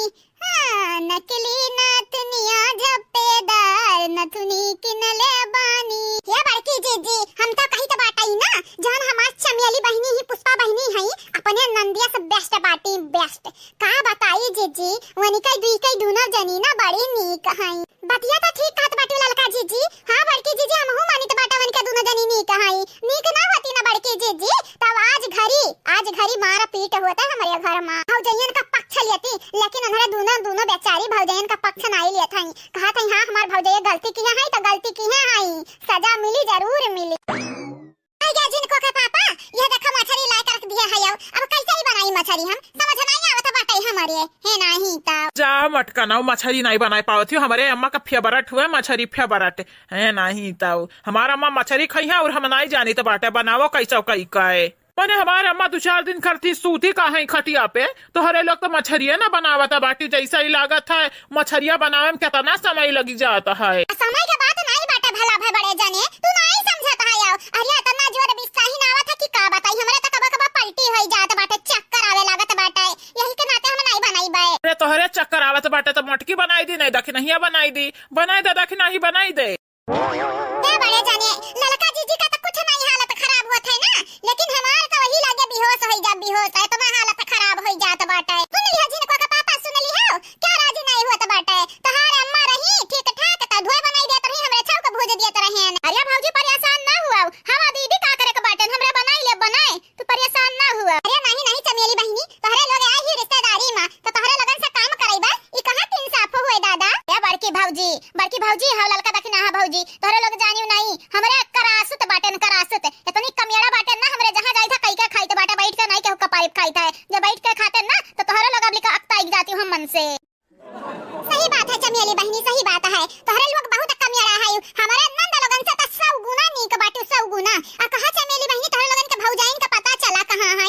हाँ, नकली नथुनिया झप्पेदार नथुनी किनले बानी। हे बड़की जीजी, हम तो कही तो बाटई ना, जौन हमार चमेली बहिनी ही पुष्पा बहिनी हई, अपने नंदिया से best बाटी, best। का बताई जीजी, वनिका दुई कई दुनो जनी ना बड़ी नीक हई। बतिया त ठीक कहत बाटी ललका जीजी। हाँ बड़की जीजी, हमहू मानित बाटा वनिका दुनो जनी नीक हई। नीक ना होती ना बड़की जीजी, तब आज घरी, आज घरी मार पीट होत है हमरे घर मा। भौजैयन का पक्ष लेती, लेकिन उन्हरे दुनो, दुनो बेचारी भौजैयन का पक्ष नाई लेत हई। कहत हई हाँ हमार भौजैया गलती किहे हई त गलती किहे हई, सजा मिली, जरूर मिली। आइगा जिनको के पापा, यह देखा मछरी लाए के रख दिया है, अब कैसे ही बनाई मछरी हम, समझ नहीं आवत बाटे हमरे, हे नाही त। जा मटका ना, मछरी नाहीं बनाए पावत हियो, हमरे अम्मा का favourite हुए मछरी, favourite है। नाहीं तउ हमार अम्मा मछरी खइहैं अउर हम नाहीं जानित बाटे बनावो कैसो कई कए। मने हमार अम्मा दू चार दिन करती सूती का है खटिया पे, तोहरे लोग तो मछरिये ना बनावत बाटी, जैसा ही लागत है मछरिया बनावे में केतना समय लगी जात है। समय के बात नाहीं बाटे भला भए बड़े जने, तू नाहीं समझत है। अरे एतना जोर बिस्साही ना आवत है कि का बताई, हमरे तो कबो कबो पलटी होई जात बाटे, चक्कर आवे लागत बाटे, यही के नाते हम नाहीं बनाइबे। अरे तोहरे चक्कर आवत बाटे तो मोटकी बनाई दी, नाहीं दखिनहिया बनाई दी, बनाई दे दखिनही बनाई दे। ए बड़े जने, ललका जीजी का तो कुछ नाहीं हालत खराब होत है ना, लेकिन हमार तो वही लागे बेहोश होई जा, बेहोश, एतना हालत खराब होई जात बाटे। सुन लिहा जिनको के पापा, सुन लिहा, क्या राजी नाहीं होत बाटे? तोहार अम्मा रही ठीक ठाक, त धोए बनाई देत रही, हमरे छऊ के भूज देत रहेन। अरे भौजी परेशान ना हुआ, हवा दीदी का करे के बाटे, हमरे बनाई ले बनाए, तू परेशान ना हुआ। अरे नाहीं नाहीं चमेली बहिनी, तोहरे लोग आए ही रिश्तेदारी मा, तो तोहरे लोगन से काम करइबा, ई कहाँ के इंसाफ हुए दादा? ए बड़की भौजी, बड़की भौजी, हौ ललका दखिनहा भौजी, तोहरे लोग जानियो नाहीं, हमरे करासुत बाटेन करासुत, एतनी कमियड़ा बाटेन ना, हमरे जहाँ जाइत है कई के खाइत बाटे, बैठ के नाहीं केहू कपारी खाइत है, जब बैठ के खातेन ना तो तोहरे लोग अब लिखा अकताई जाती हूँ मन से। सही बात है चमेली बहिनी, सही बात है, तोहरे लोग बहुत कमियड़ा है, हमरे नंद लोगन से तो सौ गुना नीक बाटे, सौ गुना। आ कहा चमेली बहिनी, तोहरे लोगन के भौजाइन का पता चला कहाँ है?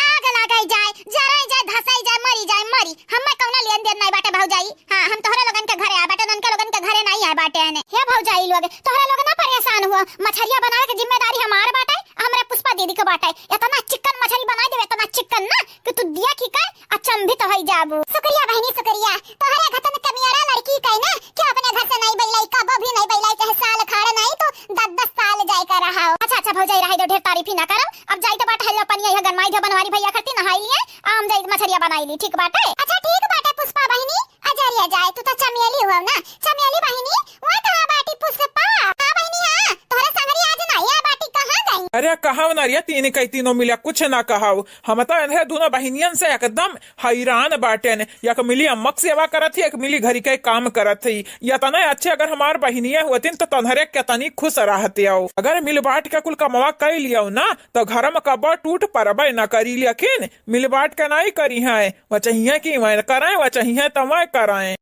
आग लगाई जाए, जराई जाए, धसाई जाए, मरी जाए, मरी, हमें कौनो लेन देन नाहीं बाटे भौजाई। हाँ, हम तोहरे लोगन के घरे आए बाटे, उनके लोगन के घरे नाहीं आए बाटे। हे भौजाई लोग, तोहरे लोग ना परेशान हुआ, मछरिया बनावे के जिम्मेदारी हमार बाटे, हमरे पुष्पा दीदी के बाटे। एतना चिक्कन मछरी बनाई देवे, एतना चिक्कन ना कि तू देखि के अचंभित होई जाबू। शुक्रिया बहिनी, शुक्रिया। तोहरे घतन कमियारा लड़की कहे ना कि अपने घर से नाहीं बैलाई, कबो भी नाहीं बैलाई, चाहे साल खाड़ नाहीं तो दस दस साल जाए का रहा। अच्छा, अच्छा भौजाई, रहे दो, ढेर तारीफ ही ना करो। अब जाई तो बाटे, हेलो पनिया, यह गरमाई दो, बनवारी भैया खरती नहाई लिए, आम जाई मछरिया बनाई ली, ठीक बाटे? अच्छा ठीक बाटे पुष्पा बहिनी, अजरिया जाए, तू तो चमेली हुआ ना, चमेली बहिनी, वहाँ कहाँ बाटी पुष्पा? हाँ बहिनी, हाँ, तोहरे संगरी आज नाहीं आए बाटी, कहाँ गई? अरे कहाँ ना रे, तीन कई तीनों मिला कुछ ना कहाओ, हम तो इन्हें दोनों बहिनियन से एकदम हैरान बाटेन। एक मिली अम्मा के सेवा करत ही, एक मिली घरी के काम करत ही। एतने अच्छे अगर हमार बहिनिया होतिन तो तन्हरे केतनी खुश रहतियो। अगर मिल बाँट के कुल कमवा कइ लियो ना तो घर में कबो टूट परबे न करी, लेकिन मिल बाँट के नाहीं करिहैं। वह चाहिए कि वह करें, वह चाहिए तो वह करें।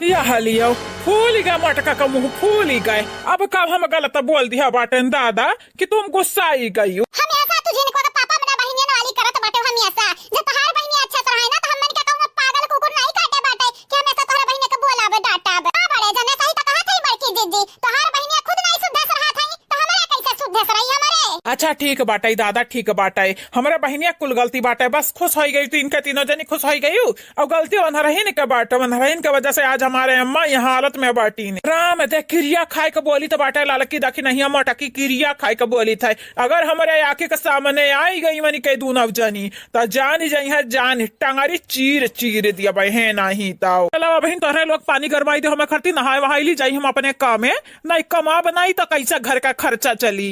यह लियो, फूल गए मटका का मुँह, फूल गए। अब कब हम गलत बोल दिया बाटेन दादा कि तुम गुस्साई गई हो। हमेशा तू जिनको के पापा मना बहिनियन वाली करत बाटे हमेशा। जब तोहार बहिनी अच्छा से रहे ना तो हमन के कौनो पागल कुकुर नाहीं काटे बाटे कि हमेशा तोहरे बहिनी के बोलाबे डांटाबे। हाँ बड़े जने सही तो कहा थी बड़की जीजी, तोहार बहिनिया खुद नाहीं सुधर से रहा थी तो हमरा कैसे सुधर से रही हमरे? अच्छा ठीक बाटे दादा, ठीक बाटे, हमरे बहिनिया कुल गलती बाटे, बस खुश होई गई तो इनके तीनों जनी खुश होई गई। अउ गलती ओन्हरहिन के बाटे, ओन्हरहिन के वजह से आज हमारे अम्मा यह हालत में बाटीन। राम दे किरिया खाए के बोली तो बाटे, ललकी दखिनहिया मोटकी किरिया खाए के बोली थे। अगर हमरे आँखी के सामने आई गई वनी के दूनौ जनी, तो जान ही जाई है, जान टंगरी चीर चीर दिया बहन, नाहीं तो। चलो बहन, तोहरे लोग पानी गरमाई दे, हमें खरती नहाए वहाए ली जाई हम अपने काम में, नाहीं कमाब नाहीं तो कैसे घर का खर्चा चली।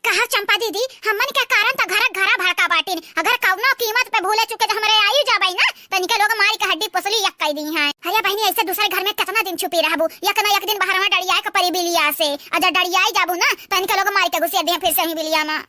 कहा चंपा दीदी, हमन के कारण त घर घरा भड़का बाटिन। अगर कौनो कीमत पे भूले चुके त हमरे आयु जाबई ना, त इनके लोग मारी के हड्डी पसली एक कई दी हैं। अरे बहिनी, ऐसे दूसरे घर में कितना दिन छुपी रहबू? एक ना एक दिन बाहर में डरियाए के परी बिलिया से। अगर डरियाई जाबू ना, त इनके लोग मारी के घुसिया दिए फिर से ही बिलिया में।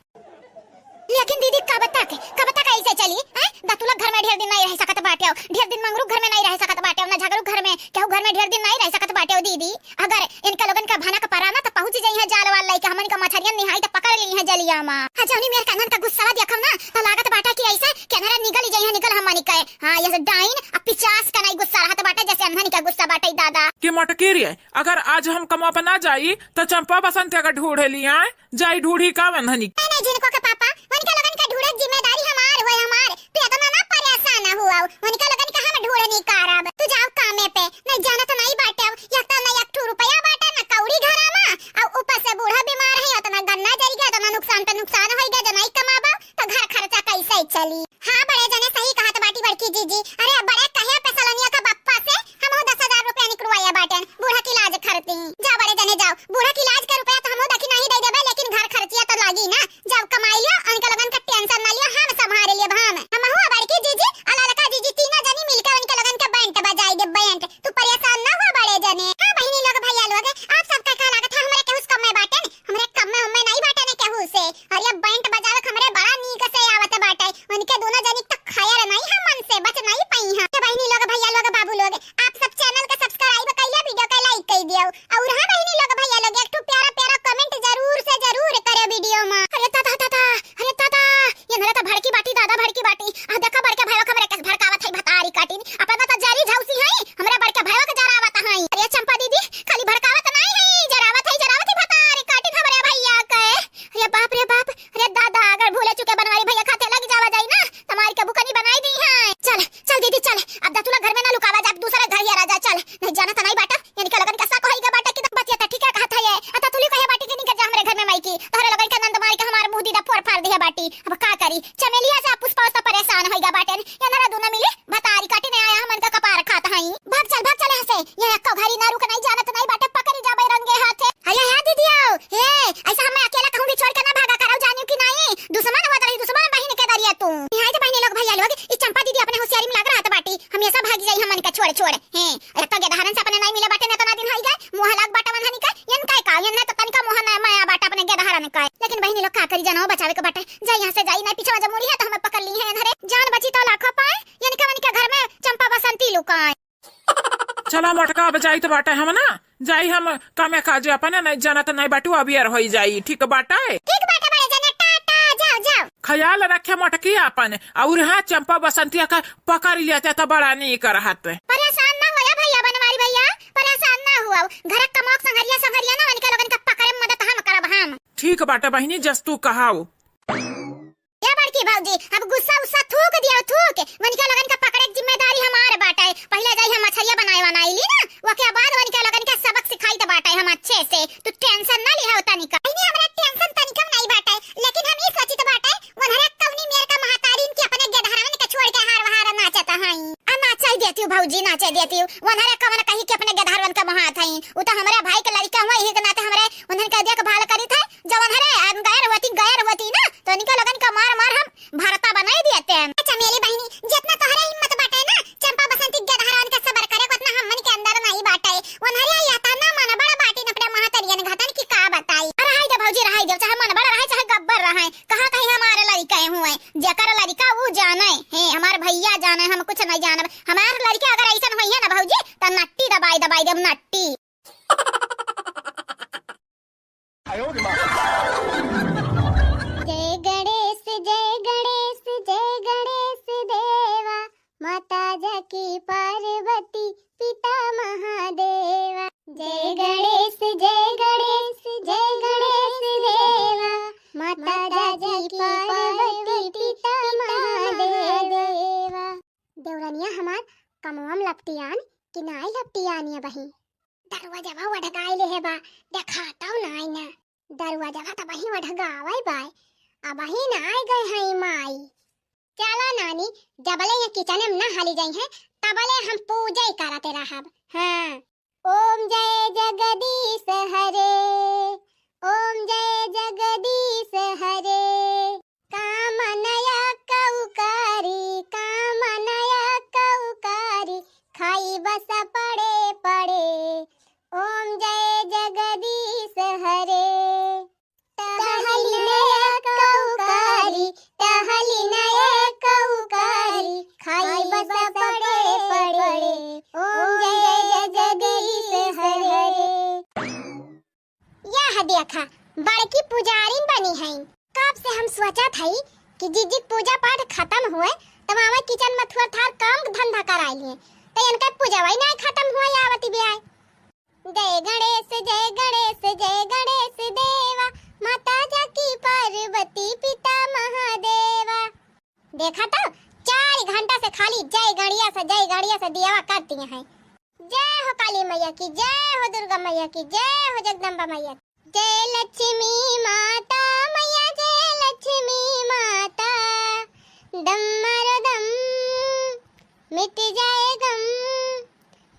लेकिन दीदी, कब तक, कब तक ऐसे चली, हैं? दतुलक घर में ढेर दिन नहीं रह सकत बाटे, ढेर दिन मंगरू घर में नहीं रह सकत बाटे, ना झगड़ू घर में, केहू घर में ढेर दिन नहीं रह सकत बाटे दीदी। अगर इनका लोगन का भनक परा ना, त पहुंच जइहैं जाल वाल लइके, हमन का मछरियन निहाई त पकड़ लीहैं जलिया मा। हाँ, जौनी मेर कन्हन का गुस्सा देखम ना, त लागत बाटे कि ऐसे केनरा निकल जइहैं, निकल हमन के। हाँ, ये डाइन अब पिचास का नहीं गुस्सा रहत बाटे, जैसे अन्हन का गुस्सा बाटे दादा। के मटकेरिया, अगर आज हम कमवा पे ना जाई, त चंपा बसंत अगर ढूंढे लिया, जाई ढूंढी का वन्हनी। नहीं, नहीं, जिनको के पापा, उनका लोगन का ढूंढे जिम्मेदारी हमार होए, हमार। तू इतना ना परेशान ना हुआ, उनका लोगन का हम ढूंढ नहीं करब। तू जाओ कामे पे, नहीं जानत नहीं बाटे, या तो नहीं एक ठो रुपया बाटे, ना कौड़ी घरा मा, और ऊपर से बूढ़ा बीमार है, इतना गन्ना जल गया, इतना नुकसान पे नुकसान हो गया, जब नहीं कमाबा, तो घर खर्चा कैसे चली? हाँ, बड़े जने सही कहत बाटी बड़की जीजी। अरे, बड़े कहे पे सलोनिया का बप्पा से हमहू दस हजार रुपया निकलवाया बाटेन, बूढ़ा के इलाज खरती। जा बड़े जने जाओ, बूढ़ा के इलाज के रुपया तो हमहू दखिनही दे देबे, लेकिन घर खर्चिया तो लागी ना। जाओ कमाई लियो, उनके लोगन का tension ना लियो, हम संभाल लेब हम। हमहू आ बड़की जीजी, आ ललका जीजी, तीनों जनी मिलके उनके लोगन के बैंड बजाई दे, बैंड। तू परेशान ना हो बड़े जने। हाँ बहिनी लोग, भैया लोग, आप सबका का लागत है, हमरे केहू से कम में बाटेन? हमरे कम में उम्मे नहीं बाटेन केहू से। और ये बैंड बजावे के हमरे बड़ा नीक से आवत बाटे। उनके दोनों जनी तो खैर नहीं हमन से बच नहीं पाई। पुष्पा उस्ता परेशान होइगा बाटेन। ये नरा दूनो मिली भतारी काटी ने आया, हमन का कपार खात हई। भाग चल, भाग चल यहाँ से। ये एक्को घरी ना रुक, नहीं जानत नहीं बाटे, पकड़ी जाबे रंगे हाथे। अरे हाँ दीदी आओ। हे, ऐसा हमें अकेला कहूँ भी छोड़ के ना भागा करौ, जानियो कि नहीं? दुश्मन हुआ रही, दुश्मन बहिन के दरिया तू। यहाँ तो बहिनी लोग, भैया लोग, ई चंपा दीदी अपने होशियारी में लाग रहत बाटी। हमेशा भागी जाई हमन का छोड़ छोड़। हैं, एक तो गेदहरन से अपने नहीं मिले बाटे, ना तो ना दिन होई गए, मोह लाग बाटा मन हनी का, यन काय का, यन ना तो तनिका मोह ना माया बाटा अपने गेदहरन का। लेकिन बहिनी लोग का करी, जनौ बचावे के बाटे, जाई यहाँ से जाई, नहीं पीछे वजह मुड़ी है तो हमें पकड़ ली है, यन हरे जान बची तो लाखों पाए, यन के मन के घर में चंपा बसंती लुकाए। चला मोटका, अब जाई तो बाटे हम ना, जाई हम कमे काजे अपने, नहीं जानत नहीं बाटू, अबियर होई जाई, ठीक बाटे? ठीक बाटे बड़े जने, टाटा, जाओ, जाओ। ख्याल रखे मोटकी आपन, और हाँ चंपा बसंतिया का पकड़ लेते तो बड़ा नीक रहत। परेशान ना होया भैया बनवारी भैया, परेशान ना हुआ। घर का मोक संघरिया संघरिया ना, उनके लोगन का पकड़े में मदद हम करब हम। ठीक बाटे बहिनी, जस तू कहाओ। ए बड़की भौजी, अब गुस्सा उस्सा थूक दिया, थूक। उनके लोगन का पकड़े के जिम्मेदारी हमार बाटे। पहले जाई हम मछरिया बनाए बनाई ली ना, ओके बाद उनके लोगन के सबक सिखाई तो बाटे हम अच्छे से। तू tension ना लिहा तनिका। नहीं, हमरा tension तनिका नहीं बाटे, लेकिन हम ई सोचित बाटे उन्हरे कौनी मेर का महतारी इनके अपने गेदहरवन के छोड़ के हार वहार नाचत हई। आ नाचे देती हूँ भौजी, नाचे देती हूँ। उन्हरे कौन कही के अपने गेदहरवन का महत हई। उ तो हमरे भाई के लड़का हुआ, यही के नाते हमरे उन्हन का देखभाल करी थे। जब उन्हरे गैर होती, गैर होती ना, तो इनके लोगन का मार मार हम भरता बनाई देते हैं। अच्छा मेरी बहिनी, जितना तोहरे हिम्मत बाटे ना, चंपा बसंती गेदहरवन का सबर करे, उतना हमन के अंदर नहीं बाटे। उन्हरे या तना मन बड़ा बाटी न अपने महतरियन घतन की का बताई। अरे रहाई दे भौजी, रहाई दे, चाहे मन बड़ा रहे, चाहे गब्बर रहे। कहाँ कहीं हमारे लड़िका हुए, जेकर लड़िका ऊ जाने, हे, हमार भैया जाने, हम कुछ नहीं जानब। हमार लड़िका अगर ऐसन होई है ना भौजी, त नट्टी दबाई दबाई देब, नट्टी। जय गणेश, जय गणेश, जय गणेश देवा, माता जाकी पार्वती पिता महादेवा। जय गणेश, जय गणेश, जय गणेश देवा, माता जाकी पार्वती पिता महादेवा। देवरनिया हमार कमवा में लपटियान कि नाई लपटियान अबही? दरवाजवा वढगाई ले है बा, देखातौ नाई ना। दरवाजवा त अबही वढगावै बाय, अबही ना आए गए हैं माई। चला नानी, जबले ये kitchen में ना हाली जाई है, तबले हम पूजा ही करते रहब। हाँ। ओम जय जगदीश हरे, ओम जय जगदीश हरे। काम नया कौकारी, काम नया कौकारी, खाई बस पड़े पड़े। ओम जय जगदीश हरे। टहली नया कौकारी, टहली नया कौकारी, खाई बस पड़े पड़े। ओम जय जगदीश हरे। यह देखा, बड़की पुजारिन बनी हैं। कब से हम सोचत हई कि जिज्जी पूजा पाठ खत्म हुए, तब आवे kitchen में थोड़ा थार काम धंधा कराई लिए, तो इनका पूजवा ही नहीं खत्म हुआ, आवती भी आए। जय गणेश, जय गणेश, जय गणेश देवा, माता जाकी पार्वती पिता महादेवा। देखा तो, चार घंटा से खाली जय गणिया से, जय गणिया से दियावा करती हैं। जय हो काली मैया की, जय हो दुर्गा मैया की, जय हो जगदम्बा मैया की। जय लक्ष्मी माता मैया, जय लक्ष्मी माता। दम मारो दम, मिट जाए गम,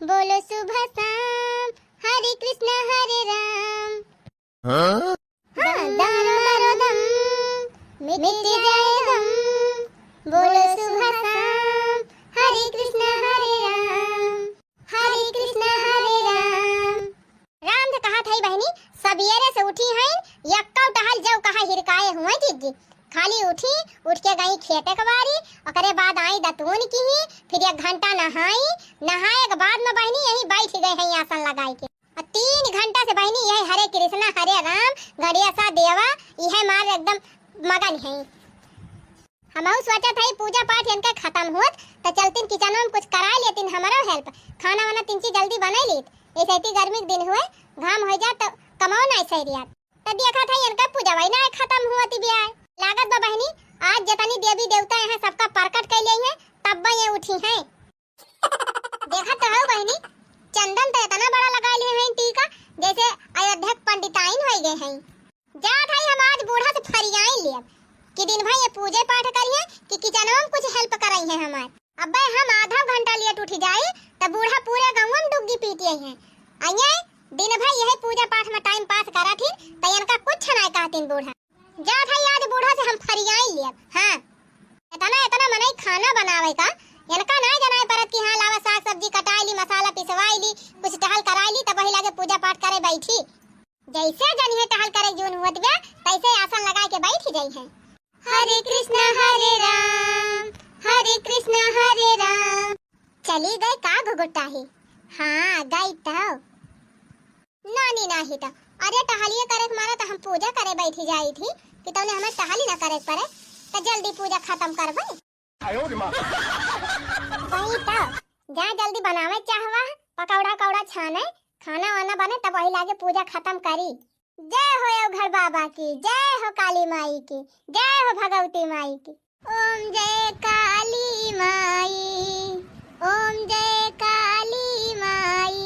बोलो शुभ शाम, हरे कृष्ण हरे राम। हाँ? हाँ, दम मारो दम, मिट जाए गम, बोलो शुभ शाम, हरे कृष्ण हरे राम, हरे कृष्ण हरे राम। राम से कहा था बहिनी, सबेरे से उठी हैं, यक्का टहल जाऊ कहा हिरकाए हुए जिज्जी। खाली उठी, उठ के गई खेते के बारी, ओकरे बाद आई दतून की, फिर एक घंटा नहाई, नहाए के बाद में बहिनी यहीं बैठ गए हैं आसन लगाई के। और तीन घंटा से बहिनी यह हरे कृष्णा हरे राम गणेशा देवा यह मार एकदम मगन है। हमहू सोचत हई पूजा पाठ इनका खत्म होत तो चलतीन kitchen में कुछ करा लेतीन हमरो help, खाना वाना तीन चीज जल्दी बना लीत। ऐसे इतनी गर्मी के दिन हुए, घाम हो जात तो कमाओ ना ऐसे रियात। तो देखत हई इनका पूजा वही ना खत्म होती भी आए। लागत बा बहिनी आज जितनी देवी देवता यहाँ सबका प्रकट कर लिए हैं तब ये उठी हैं। देखत तो हो बहिनी, चंदन तो इतना बड़ा लगा लिए हैं टीका, जैसे अयोध्या के पंडिताइन हो गए हैं। जात हई हम आज बूढ़ा से फरियाई लेब। कि दिन भर ये पूजे पाठ करिहैं कि किचनवा में कुछ help करइहैं हमार। अब्बे हम आधा घंटा late उठि जाई, त बूढ़ा पूरे गउँवा में डुग्गी पीटि अइहैं। अइहैं, दिन भर यही पूजा पाठ में time pass करत ही, त इनका कुछ नाय कहतिन बूढ़ा। जात हई आज बूढ़ा से हम फरियाई लेब। हाँ, एतना, एतना मनई खाना बनावे का, इनका नाय जनाए परत कि हाँ, लावा साग सब्जी कटाई ली, मसाला पिसवाई ली, कुछ टहल कराई ली, तब वही लागे पूजा पाठ करे बैठी। जैसे जनिहैं टहल करे जून हुअत बा, तैसे आसन लगाए के बैठ जइहैं। हरे कृष्णा हरे राम, हरे कृष्णा हरे राम। चली गए का घुघुटाही? हाँ, गई तो। नानी नाही तो। अरे टहलिए करे के मारा तो हम पूजा करे बैठी जाई थी कि तौने हमें टहली ना करे के पड़े, तो जल्दी पूजा खत्म करबे। वही तो, जा जल्दी बनावे चाहवा, पकौड़ा कौड़ा छाने, खाना वाना बने, तब वही लागे पूजा खत्म करी। जय हो अवघड़ बाबा की, जय हो काली माई की, जय हो भगवती माई की। ओम जय काली माई, ओम जय काली माई।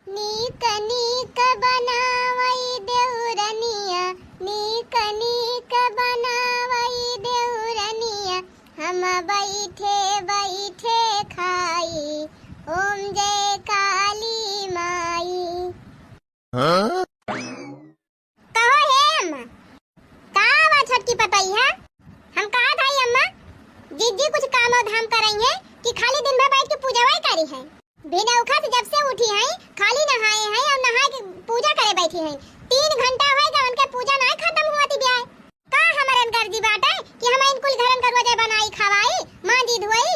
नीक नीक बनावई देउरनिया, नीक नीक बनावई देउरनिया, हम बैठे बैठे खाई। ओम जय काली माई। हाँ? कहो हे अम्मा, का बा छोटकी पतोहिया? हम कहत हई अम्मा, जिज्जी कुछ कामो धाम करइहैं कि खाली दिन भर बैठ के पूजवाई करिहैं? भिनौखा से जब से उठी हई, खाली नहाए हई और नहाए के पूजा करे बैठी हई। तीन घंटा होइगा उनके पूजा नाय खत्म हुअत बिया। का हमरन गर्जी बाटे कि हम इन कुल घरन का रोजे बनाई, खवाई, मांजी, धोई?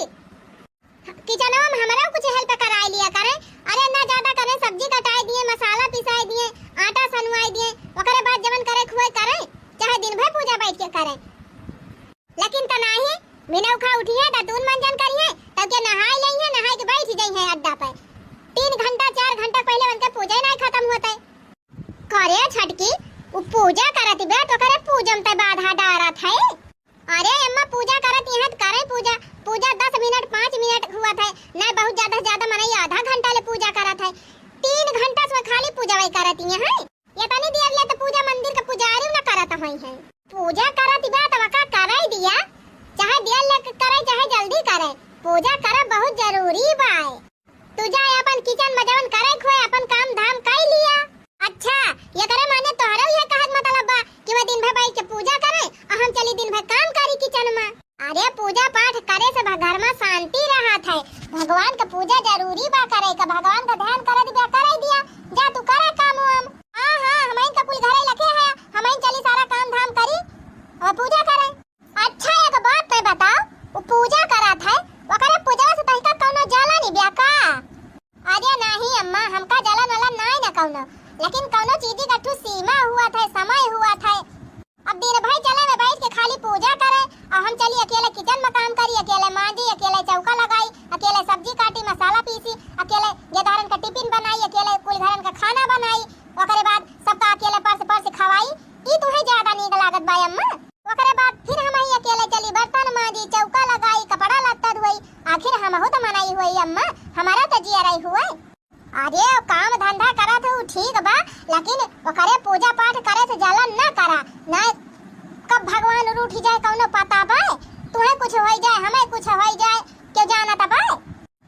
किचनवा में हमरो कुछ help कराई लिया करे। अरे ना ज्यादा करे, सब्जी कटाई दिए, मसाला पिसाई दिए, आटा सनवाई दिए, ओकरे बाद जवन करे खुए करे, चाहे दिन भर पूजा बैठ के करे। लेकिन त नाही, भिनौखा उठिहैं, दतून मंजन करिहैं, तब के नहाई लइहैं, नहाई के बैठ जइहैं अड्डा पे। तीन घंटा, चार घंटा पहिले उनके पूजा ही नाही खत्म होत है। करे छटकी, उ पूजा करत बा, तो करे पूजा में ते बाधा डारत है। अरे अम्मा, पूजा करत यहाँ त करे पूजा, पूजा दस मिनट, पाँच मिनट हुआ था, ना बहुत ज्यादा से ज्यादा मनई आधा घंटा ले पूजा करत है। तीन घंटा से खाली पूजा वही करत यहाँ है। ये तनी देर ले तो पूजा मंदिर के पुजारी न करत होई है। पूजा करत बा त वका करे दिया, चाहे देर ले करे चाहे जल्दी करे, पूजा करब बहुत जरूरी बा। तू जा अपन किचन में जवन करे खोए अपन काम धाम कर लिया। अच्छा, ये करे माने तोहरो ये कहत मतलब बा कि वह दिन भर बैठ के पूजा करे और हम चली दिन भर काम करी किचन में। अरे पूजा पाठ करे से भ-, घर में शांति रहत है। भगवान का पूजा जरूरी बा करे का, भगवान का ध्यान करे दिया, करे दिया। जा तू करे काम वाम। हाँ, हाँ, हमइन का कुल घरे लखे है, हमइन चली सारा काम धाम करी और पूजा करे। अच्छा, एक बात तै बताओ, वो पूजा करत है, ओकरे पूजवा से तनिका कौनो जलन ही ब्या का? अरे नाही अम्मा, हमका जलन वलन नाई न कौनो, लेकिन कौनो चीज का ठू सीमा हुआ था, समय हुआ था। अब दिन भर चले में बैठ के खाली पूजा करे, और हम चली अकेले किचन में काम करी, अकेले मांजी, अकेले चौका लगाई, अकेले सब्जी काटी, मसाला पीसी, अकेले गेदारन का टिफिन बनाई, अकेले कुल घरन का खाना बनाई, ओकरे बाद सबका अकेले परस परस खवाई, ई तुहे ज्यादा नीक लागत बा अम्मा? ओकरे बाद फिर हमही अकेले चली बर्तन मांजी, चौका लगाई, कपड़ा लत्ता धोई, आखिर हमहू त मनई हुई अम्मा, हमारा त जियरई हुए। अरे, काम धंधा करत हऊ ठीक बा, लेकिन ओकरे पूजा पाठ करे से जलन न करा, न कब भगवान रूठ जाए कौनो पता बा। तुहे कुछ होई जाए, हमें कुछ होई जाए, के जानत बा?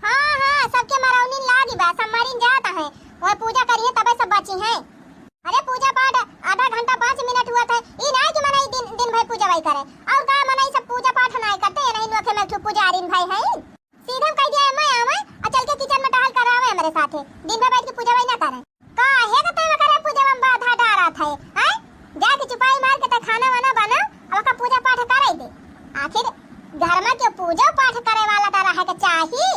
हाँ, हाँ, सबके मरौनी लागी बा, सब मरिन जात हैं। ओए पूजा करिहे तबे सब बची हैं। अरे पूजा पाठ आधा घंटा पाँच मिनट हुआ था, ई नाई कि मनई दिन, दिन भर पूजा वही करे। और का मनई सब पूजा पाठ नाई करते, ये नहीं नोखे में क्यों पुजारिन भाई हैं? सीधे हम कह दिया, "मैं आवे और चल के किचन में टहल करावे हमारे साथे, दिन भर बैठ के पूजा वही ना करे।" काहे का तय करे पूजा में बाधा डारत है, हैं? जाके चुपाई मार के तय खाना वाना बना, अब का पूजा पाठ करे दे। आखिर घर में क्यों पूजा पाठ करे वाला तो रहे के चाही।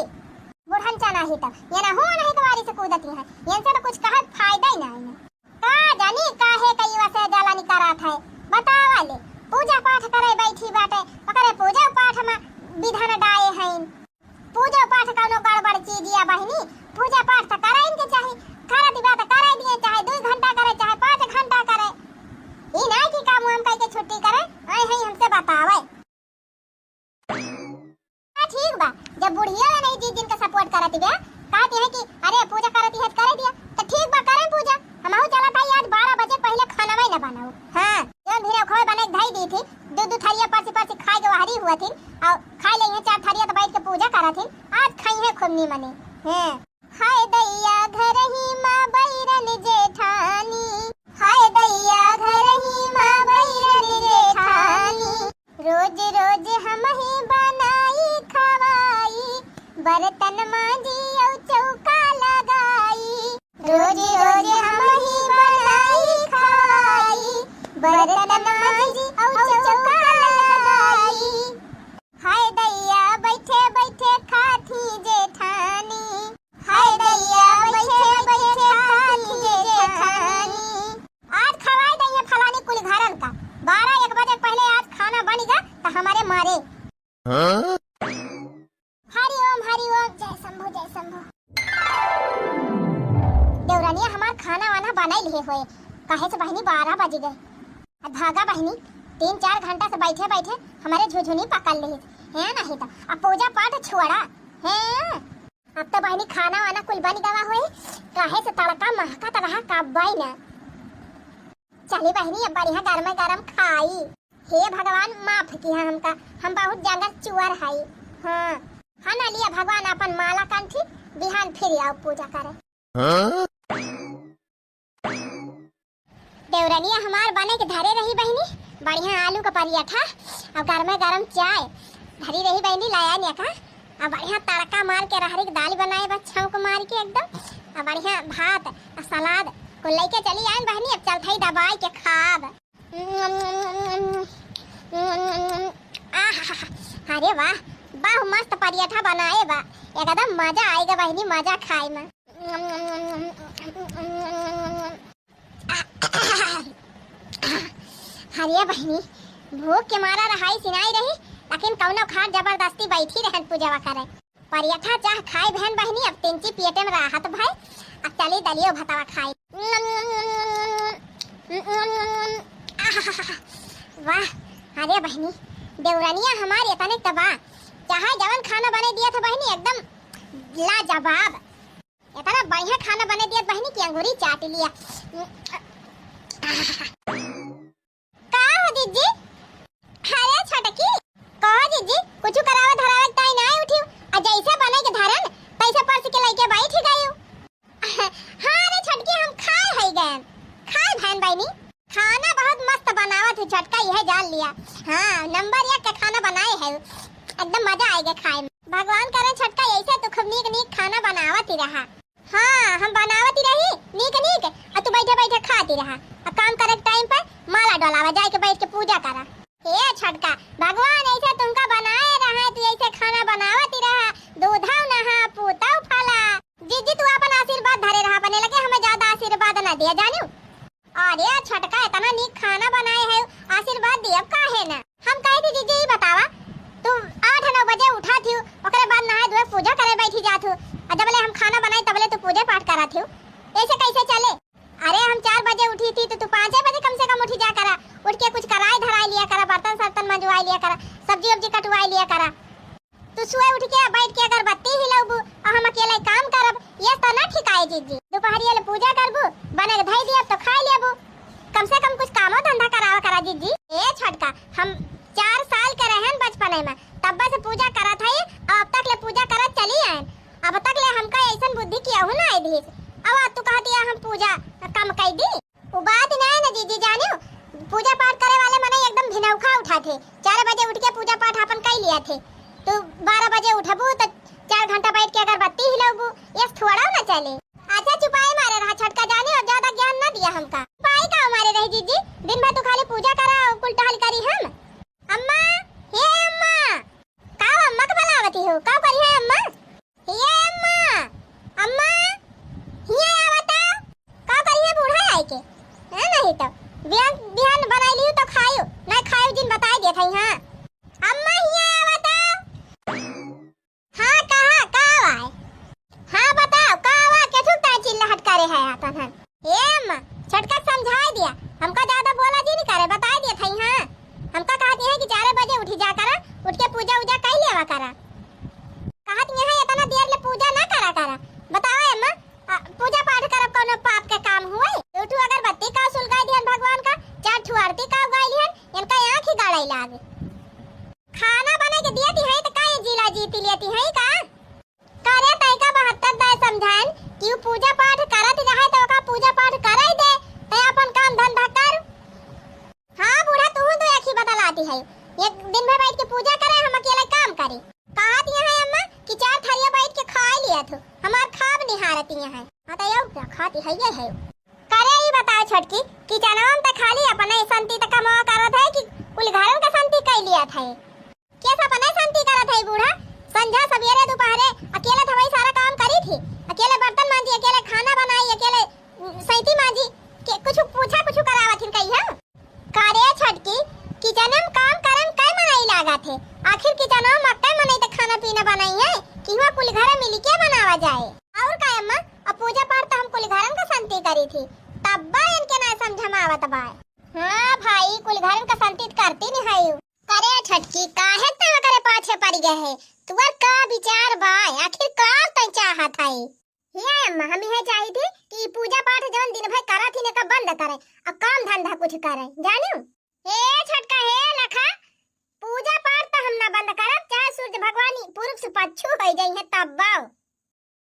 बुढ़न चना ही तो, ये ना हो नहीं के वारी से कूदती है, इनसे तो कुछ कहे फायदा ही नहीं है। का जानी काहे कई वसे जलन करत है, बतावा ले। पूजा पाठ करे बैठी बाटे, ओकरे पूजा पाठ में विघन डाए हैं। पूजा पाठ कौनो गड़बड़ चीज या बहिनी, पूजा पाठ तो करे इनके चाही, करत बा तो करे दिए, चाहे दो घंटा करे, चाहे पाँच घंटा करे। ई नहीं कि काम हम कह के छुट्टी करे, आए हैं हमसे बतावे। हाँ, ठीक बा, जब बुढ़िया नहीं जी जिनका support करत गया, कहती है कि अरे पूजा करत है, करे दिया, तो ठीक बा, करे पूजा। हमहू चलत हई आज बारह बजे पहले खाना में न बनाऊ। हाँ, हम भी रखोए बने धई दी थी, दू दू थरिया परसी परसी खाए के वहरी हुआ थी, और खाए ले चार थरिया तो बैठ के पूजा करा थी, आज खाई है खूब नीमने। हैं। हाय दैया घरही मा बैरन जेठानी, हाय दैया घरही मा बैरन जेठानी, रोज रोज हमही बनाई खवाई, बर्तन मांजी औ चौका लगाई। रोज रोज हमही बनाई खवाई, बर्तन मांजी औ चौका लगाई। हाय दैया बैठे बैठे खाथी जेठानी, हाय दैया बैठे बैठे खाथी जेठानी। आज खवाई दइहे फलानी कुल घरन का। बारह एक बजे पहले आज खाना बनिगा त हमरे मारे। हाँ? हरि ओम, हरि ओम, जय शंभु, जय शंभु। देवरनिया हमार खाना वाना बनाई लिए होए, काहे से बहिनी बारह बज गए। अब भागा बहिनी, तीन चार घंटा से बैठे बैठे हमारे झुझुनी पकड़ ली है, नहीं तो अब पूजा पाठ छोड़ा है। अब तो बहिनी खाना वाना कुल बन गवा होए, काहे से तड़का महकत रहा कब्बई ना। चली बहिनी, अब बढ़िया गरमे गरम खाई। हे भगवान, माफ किया हमका, हम बहुत जंगल चुअर हई। हाँ, हाँ ना लिया भगवान अपन माला कंठी, बिहान फिर आओ पूजा करे। हाँ? देवरनिया हमार बने के धरे रही बहिनी, बढ़िया आलू का पराठा और गरमे गरम चाय धरी रही बहिनी, लाया ने का। अब बढ़िया तड़का मार के रहरी के दाल बनाए बा, छौंक मार के एकदम। अब बढ़िया भात और सलाद कुल लेके चली आइन बहिनी, अब चलत हई दबाई के खाब। आहा, अरे वाह, बहुत मस्त पराठा बनाए बा, एकदम मजा आएगा बहिनी, मजा खाए में। अरे बहिनी, भूख के मारा रहाई सिनाई रही, लेकिन कौनो खाट जबरदस्ती बैठी रहन पूजवा करे। पराठा चाह खाए बहन बहिनी, अब तिनची पेटे में राहत भय, अब चली दलियो भतवा खाए। वाह, अरे बहिनी, देवरनिया हमार एतने तबा, चाहे जवन खाना बने दिया था बहिनी, एकदम लाजवाब। एतना बढ़िया खाना बने दिया बहिनी की अंगूरी चाट लिया। का हो जीजी? अरे छोटकी, कहो जीजी, कुछ करावे धरावे ताई ना उठियो, आ जैसे बने के धरन, तैसे परस के लइके बैठ गयो। हाँ रे छोटकी, हम खाए हई गए, खाए भैन बहिनी। खाना बहुत मस्त बनावत है छोटका, यह जान लिया। हाँ, नंबर एक के खाना बनाए है, एकदम मजा आएगा खाए में। भगवान करे छोटका, ऐसे तू खूब नीक नीक खाना बनावत ही रहा। हाँ, हम बनावत ही रही नीक नीक, आ तू बैठे बैठे खाती रहा। आ काम करे के टाइम पर माला डोलावा, जाए के बैठ के पूजा करा। हे छोटका, भगवान ऐसे तुमका बनाए रहा, तू ऐसे खाना बनावत ही रहा, दूधव नहा, पूतव फला। जीजी, तू अपन आशीर्वाद धरे रहा, अपने लगे हमें ज्यादा आशीर्वाद ना दिया, जानियो। अरे छोटका, इतना नीक खाना बनाए है, आशीर्वाद दियब काहे ना? हम कहे थी, जीजी, ई बतावा, तू आठ नौ बजे उठा थी, ओकरे बाद नहाए धोए पूजा करे बैठी जात हूँ, और जबले हम खाना बनाए तबले तू पूजा पाठ करा थी, ऐसे कैसे चले? अरे हम चार बजे उठी थी तो तू पाँचे बजे कम से कम उठी जा करा, उठ के कुछ कराए धराए लिया करा, बर्तन सर्तन मंजवाए लिया करा, सब्जी उब्जी कटवाए लिया करा। तू सुबह उठ के बैठ के अगरबत्ती हिलौबू और हम अकेले काम करब, ये तो ना ठीक आए जीजी। दोपहरिया ले पूजा करबू, बने के धई दियब तो खाए लेबू, कम से कम कुछ कामो धंधा करावा करा जीजी। ए छोटका, हम चार साल के रहन बचपने में, तब्बे से पूजा करत हई, और अब तक ले पूजा करत चली आयन। अब तक ले हमका ऐसन बुद्धि केहू ना आए दिहिस। अब तू कहत हिया हम पूजा कम कई दी? उ बात ना है ना जीजी, जानियो, पूजा पाठ करे वाले मनई एकदम भिनौखा उठा थे, चार बजे उठ के पूजा पाठ आपन कई लिया थे। तू बारह बजे उठबू तो चार घंटा बैठ के अगरबत्ती हिलौबू, यस थोड़ा ना चले। अच्छा चुपाई मारे रहा छोटका, जानियो, अब ज्यादा ज्ञान ना दिया हमका। चुपाई का मारे रही जीजी, दिन भर तू खाली पूजा करा और कुल टहल करी हम। अम्मा, हे अम्मा, का अम्मा के बुलावती हो? का करी है अम्मा? हिया अम्मा, अम्मा, हिया आवा तो। का करी है बूढ़ा आई के? है नहीं तो बिहान, बिहान बनाई लियो तो खायो, ना खायो जिन बताई देत हई, हाँ। अम्मा हिया आवा तो। हाँ, कहा, का आवा है? हाँ, बताओ, का आवा? के ठुक ताई चिल्लाहट करे है आपन हन? ए अम्मा, छोटका समझाए दिया, हमका ज्यादा बोला जी नहीं करे, बताए दिया था, हाँ। हमका कहती है कि चार बजे उठी जा करा, उठ के पूजा उजा कई लेवा करा। कहत यहाँ इतना देर ले पूजा ना करा करा। बताओ अम्मा, आ, पूजा पाठ करब कौनो पाप के काम हुए? उठू अगरबत्ती का सुलगाई दिहन भगवान का, चार छुआरती का उगाइली हन, इनका आँख ही गाड़ाई लागे। खाना बने के दियती है त का ये जिला जीती लेती है का? करे तैका बहत्तर दाय समझाएन कि उ पूजा पाठ करत रहे त ओका पूजा पाठ कराई दे, तै अपन काम धंधा कर। हाँ बूढ़ा, तू तो एक ही बतलाती है, एक दिन भर बैठ के पूजा करे, हम अकेले काम करी। कहत यहाँ है अम्मा कि चार थरिया बैठ के खाई लिया तू, हमार खाब निहारत यहाँ है। हाँ तो यो क्या खाती है, ये है। करे ई बताओ छोटकी, किचनवा में त खाली अपने संती त कमावा करत है कि कुल घरन का संती कई लिया था? केस अपने संती करत है बूढ़ा? संझा सवेरे दोपहरे अकेले थवई सारा काम करी थी, अकेले बर्तन मांजी, अकेले खाना बनाई, अकेले, उम, सैती मांजी, के कुछ पूछा कुछ करावत हिन कही हम? का रे छोटकी, किचन में काम करम कै मनई लागत है? आखिर किचनवा में कै मनई त खाना पीना बनाई है कि हुआ कुल घर मिल के बनावा जाए? और का अम्मा, अब पूजा पाठ त हम कुल घरन का संती करी थी, तब्बा इनके ना समझ में आवत बाय। हाँ भाई, कुल घरन का संती त करती नहीं है। करे छोटकी, काहे तवा करे पाछे पड़ गए है? तुअर का विचार बाय? आखिर का तै चाहत है? हे अम्मा, हम यह चाही थी कि पूजा पाठ जौन दिन भर करत ही, एका बंद करे और काम धंधा कुछ करे, जानियो? हे छोटका, हे लखा, पूजा पाठ त हम ना बंद करब, चाहे सूरज भगवान ही पूरब से पच्छू होइ जाई है तब बाओ।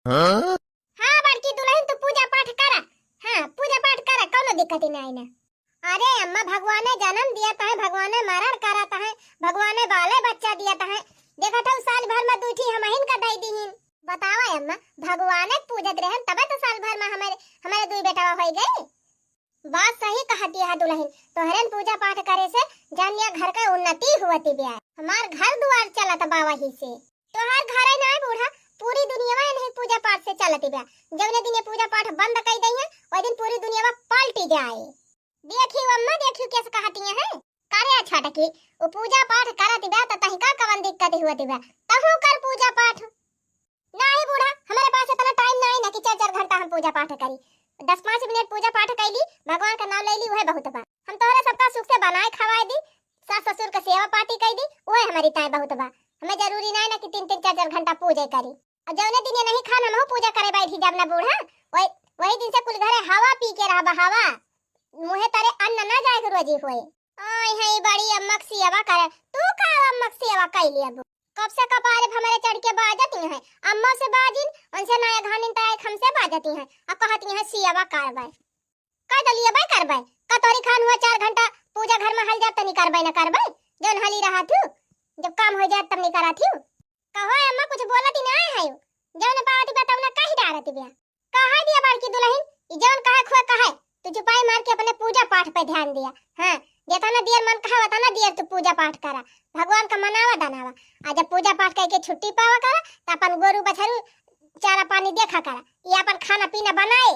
हाँ? हाँ बड़की दुलहिन, तू पूजा पाठ करा। हाँ, पूजा पाठ करा, कौनो दिक्कत ही ना आई ना। अरे अम्मा, भगवाने जन्म दिया तहे, भगवाने मरण करा तहे, भगवाने बाले बच्चा दिया तहे। देखत हऊ साल भर में दुई ठी हमहिन का दई दीहिन। बतावा अम्मा, भगवाने के पूजत रहन तबे तो साल भर में हमारे, हमारे दुई बेटवा होई गई। बात सही कहती है दुलहिन, तोहरेन पूजा पाठ करे से जान लिया घर का उन्नति हुवती ब्या। हमार घर दुआर चलत बा वही से। तोहार घरे नाय बूढ़ा, पूरी दुनियावा इन्हीं पूजा पाठ से चलत बा। जौने दिन ये पूजा पाठ बंद कई दइहें, ओइ दिन पूरी दुनियावा पलटी जाए। देखियो अम्मा, देखियो कैसे कहती हैं। करे छोटकी, उ पूजा पाठ करत बा त तहिका कवन दिक्कत हुवत बा? तहू कर पूजा पाठ। नाही बूढ़ा, हमरे पास इतना टाइम नाही ना कि चार चार घंटा हम पूजा पाठ करी। दस पाँच मिनट पूजा पाठ कैली, भगवान का नाम लैली, उहे बहुत बा। हम तोहरे सबका सुख से बनाए खवाए दी, सास ससुर का सेवा पाती कई दी, उहे हमारी ताए बहुत बा। हमें जरूरी नाही ना कि तीन तीन चार चार घंटा पूजे करी। और जौने दिन ये नहीं खान हमहू पूजा करे बैठी जब ना बूढ़ा, वही, वही दिन से कुल घरे हवा पी के रहबा, हवा। मुँहे तरे अन्न ना जाए के रोजी होए। आय है बड़ी अम्मा के सेवा करे, तू का अम्मा के सेवा कैली अब? कब से कपारे पे हमारे चढ़ के बाजती हैं, अम्मा से बाजिन, उनसे नया घानिन तय हमसे बाजती हैं, अब कहती हैं सेवा करबै। कह दलिए भाई करबै, का तोरी खान हुआ चार घंटा पूजा घर में हल जात तनी करबै न करबै, जौन हली रहा थू, जब काम हो जात तब नहीं करा थू। कहो अम्मा कुछ बोलती ना है, जौन पावती बताऊ ना कही डारती बिया। कहा दिया बड़की दुलहिन, ई जौन कहे खोए कहे, तू चुपाई मार के अपने पूजा पाठ पे ध्यान दिया। हाँ, जेतना देर मन कहा ओतना देर तू पूजा पाठ करा, भगवान का मनावा दनावा। आ जब पूजा पाठ करके छुट्टी पावा करा, त अपन गोरू बछरू चारा पानी देखा करा, ये अपन खाना पीना बनाए।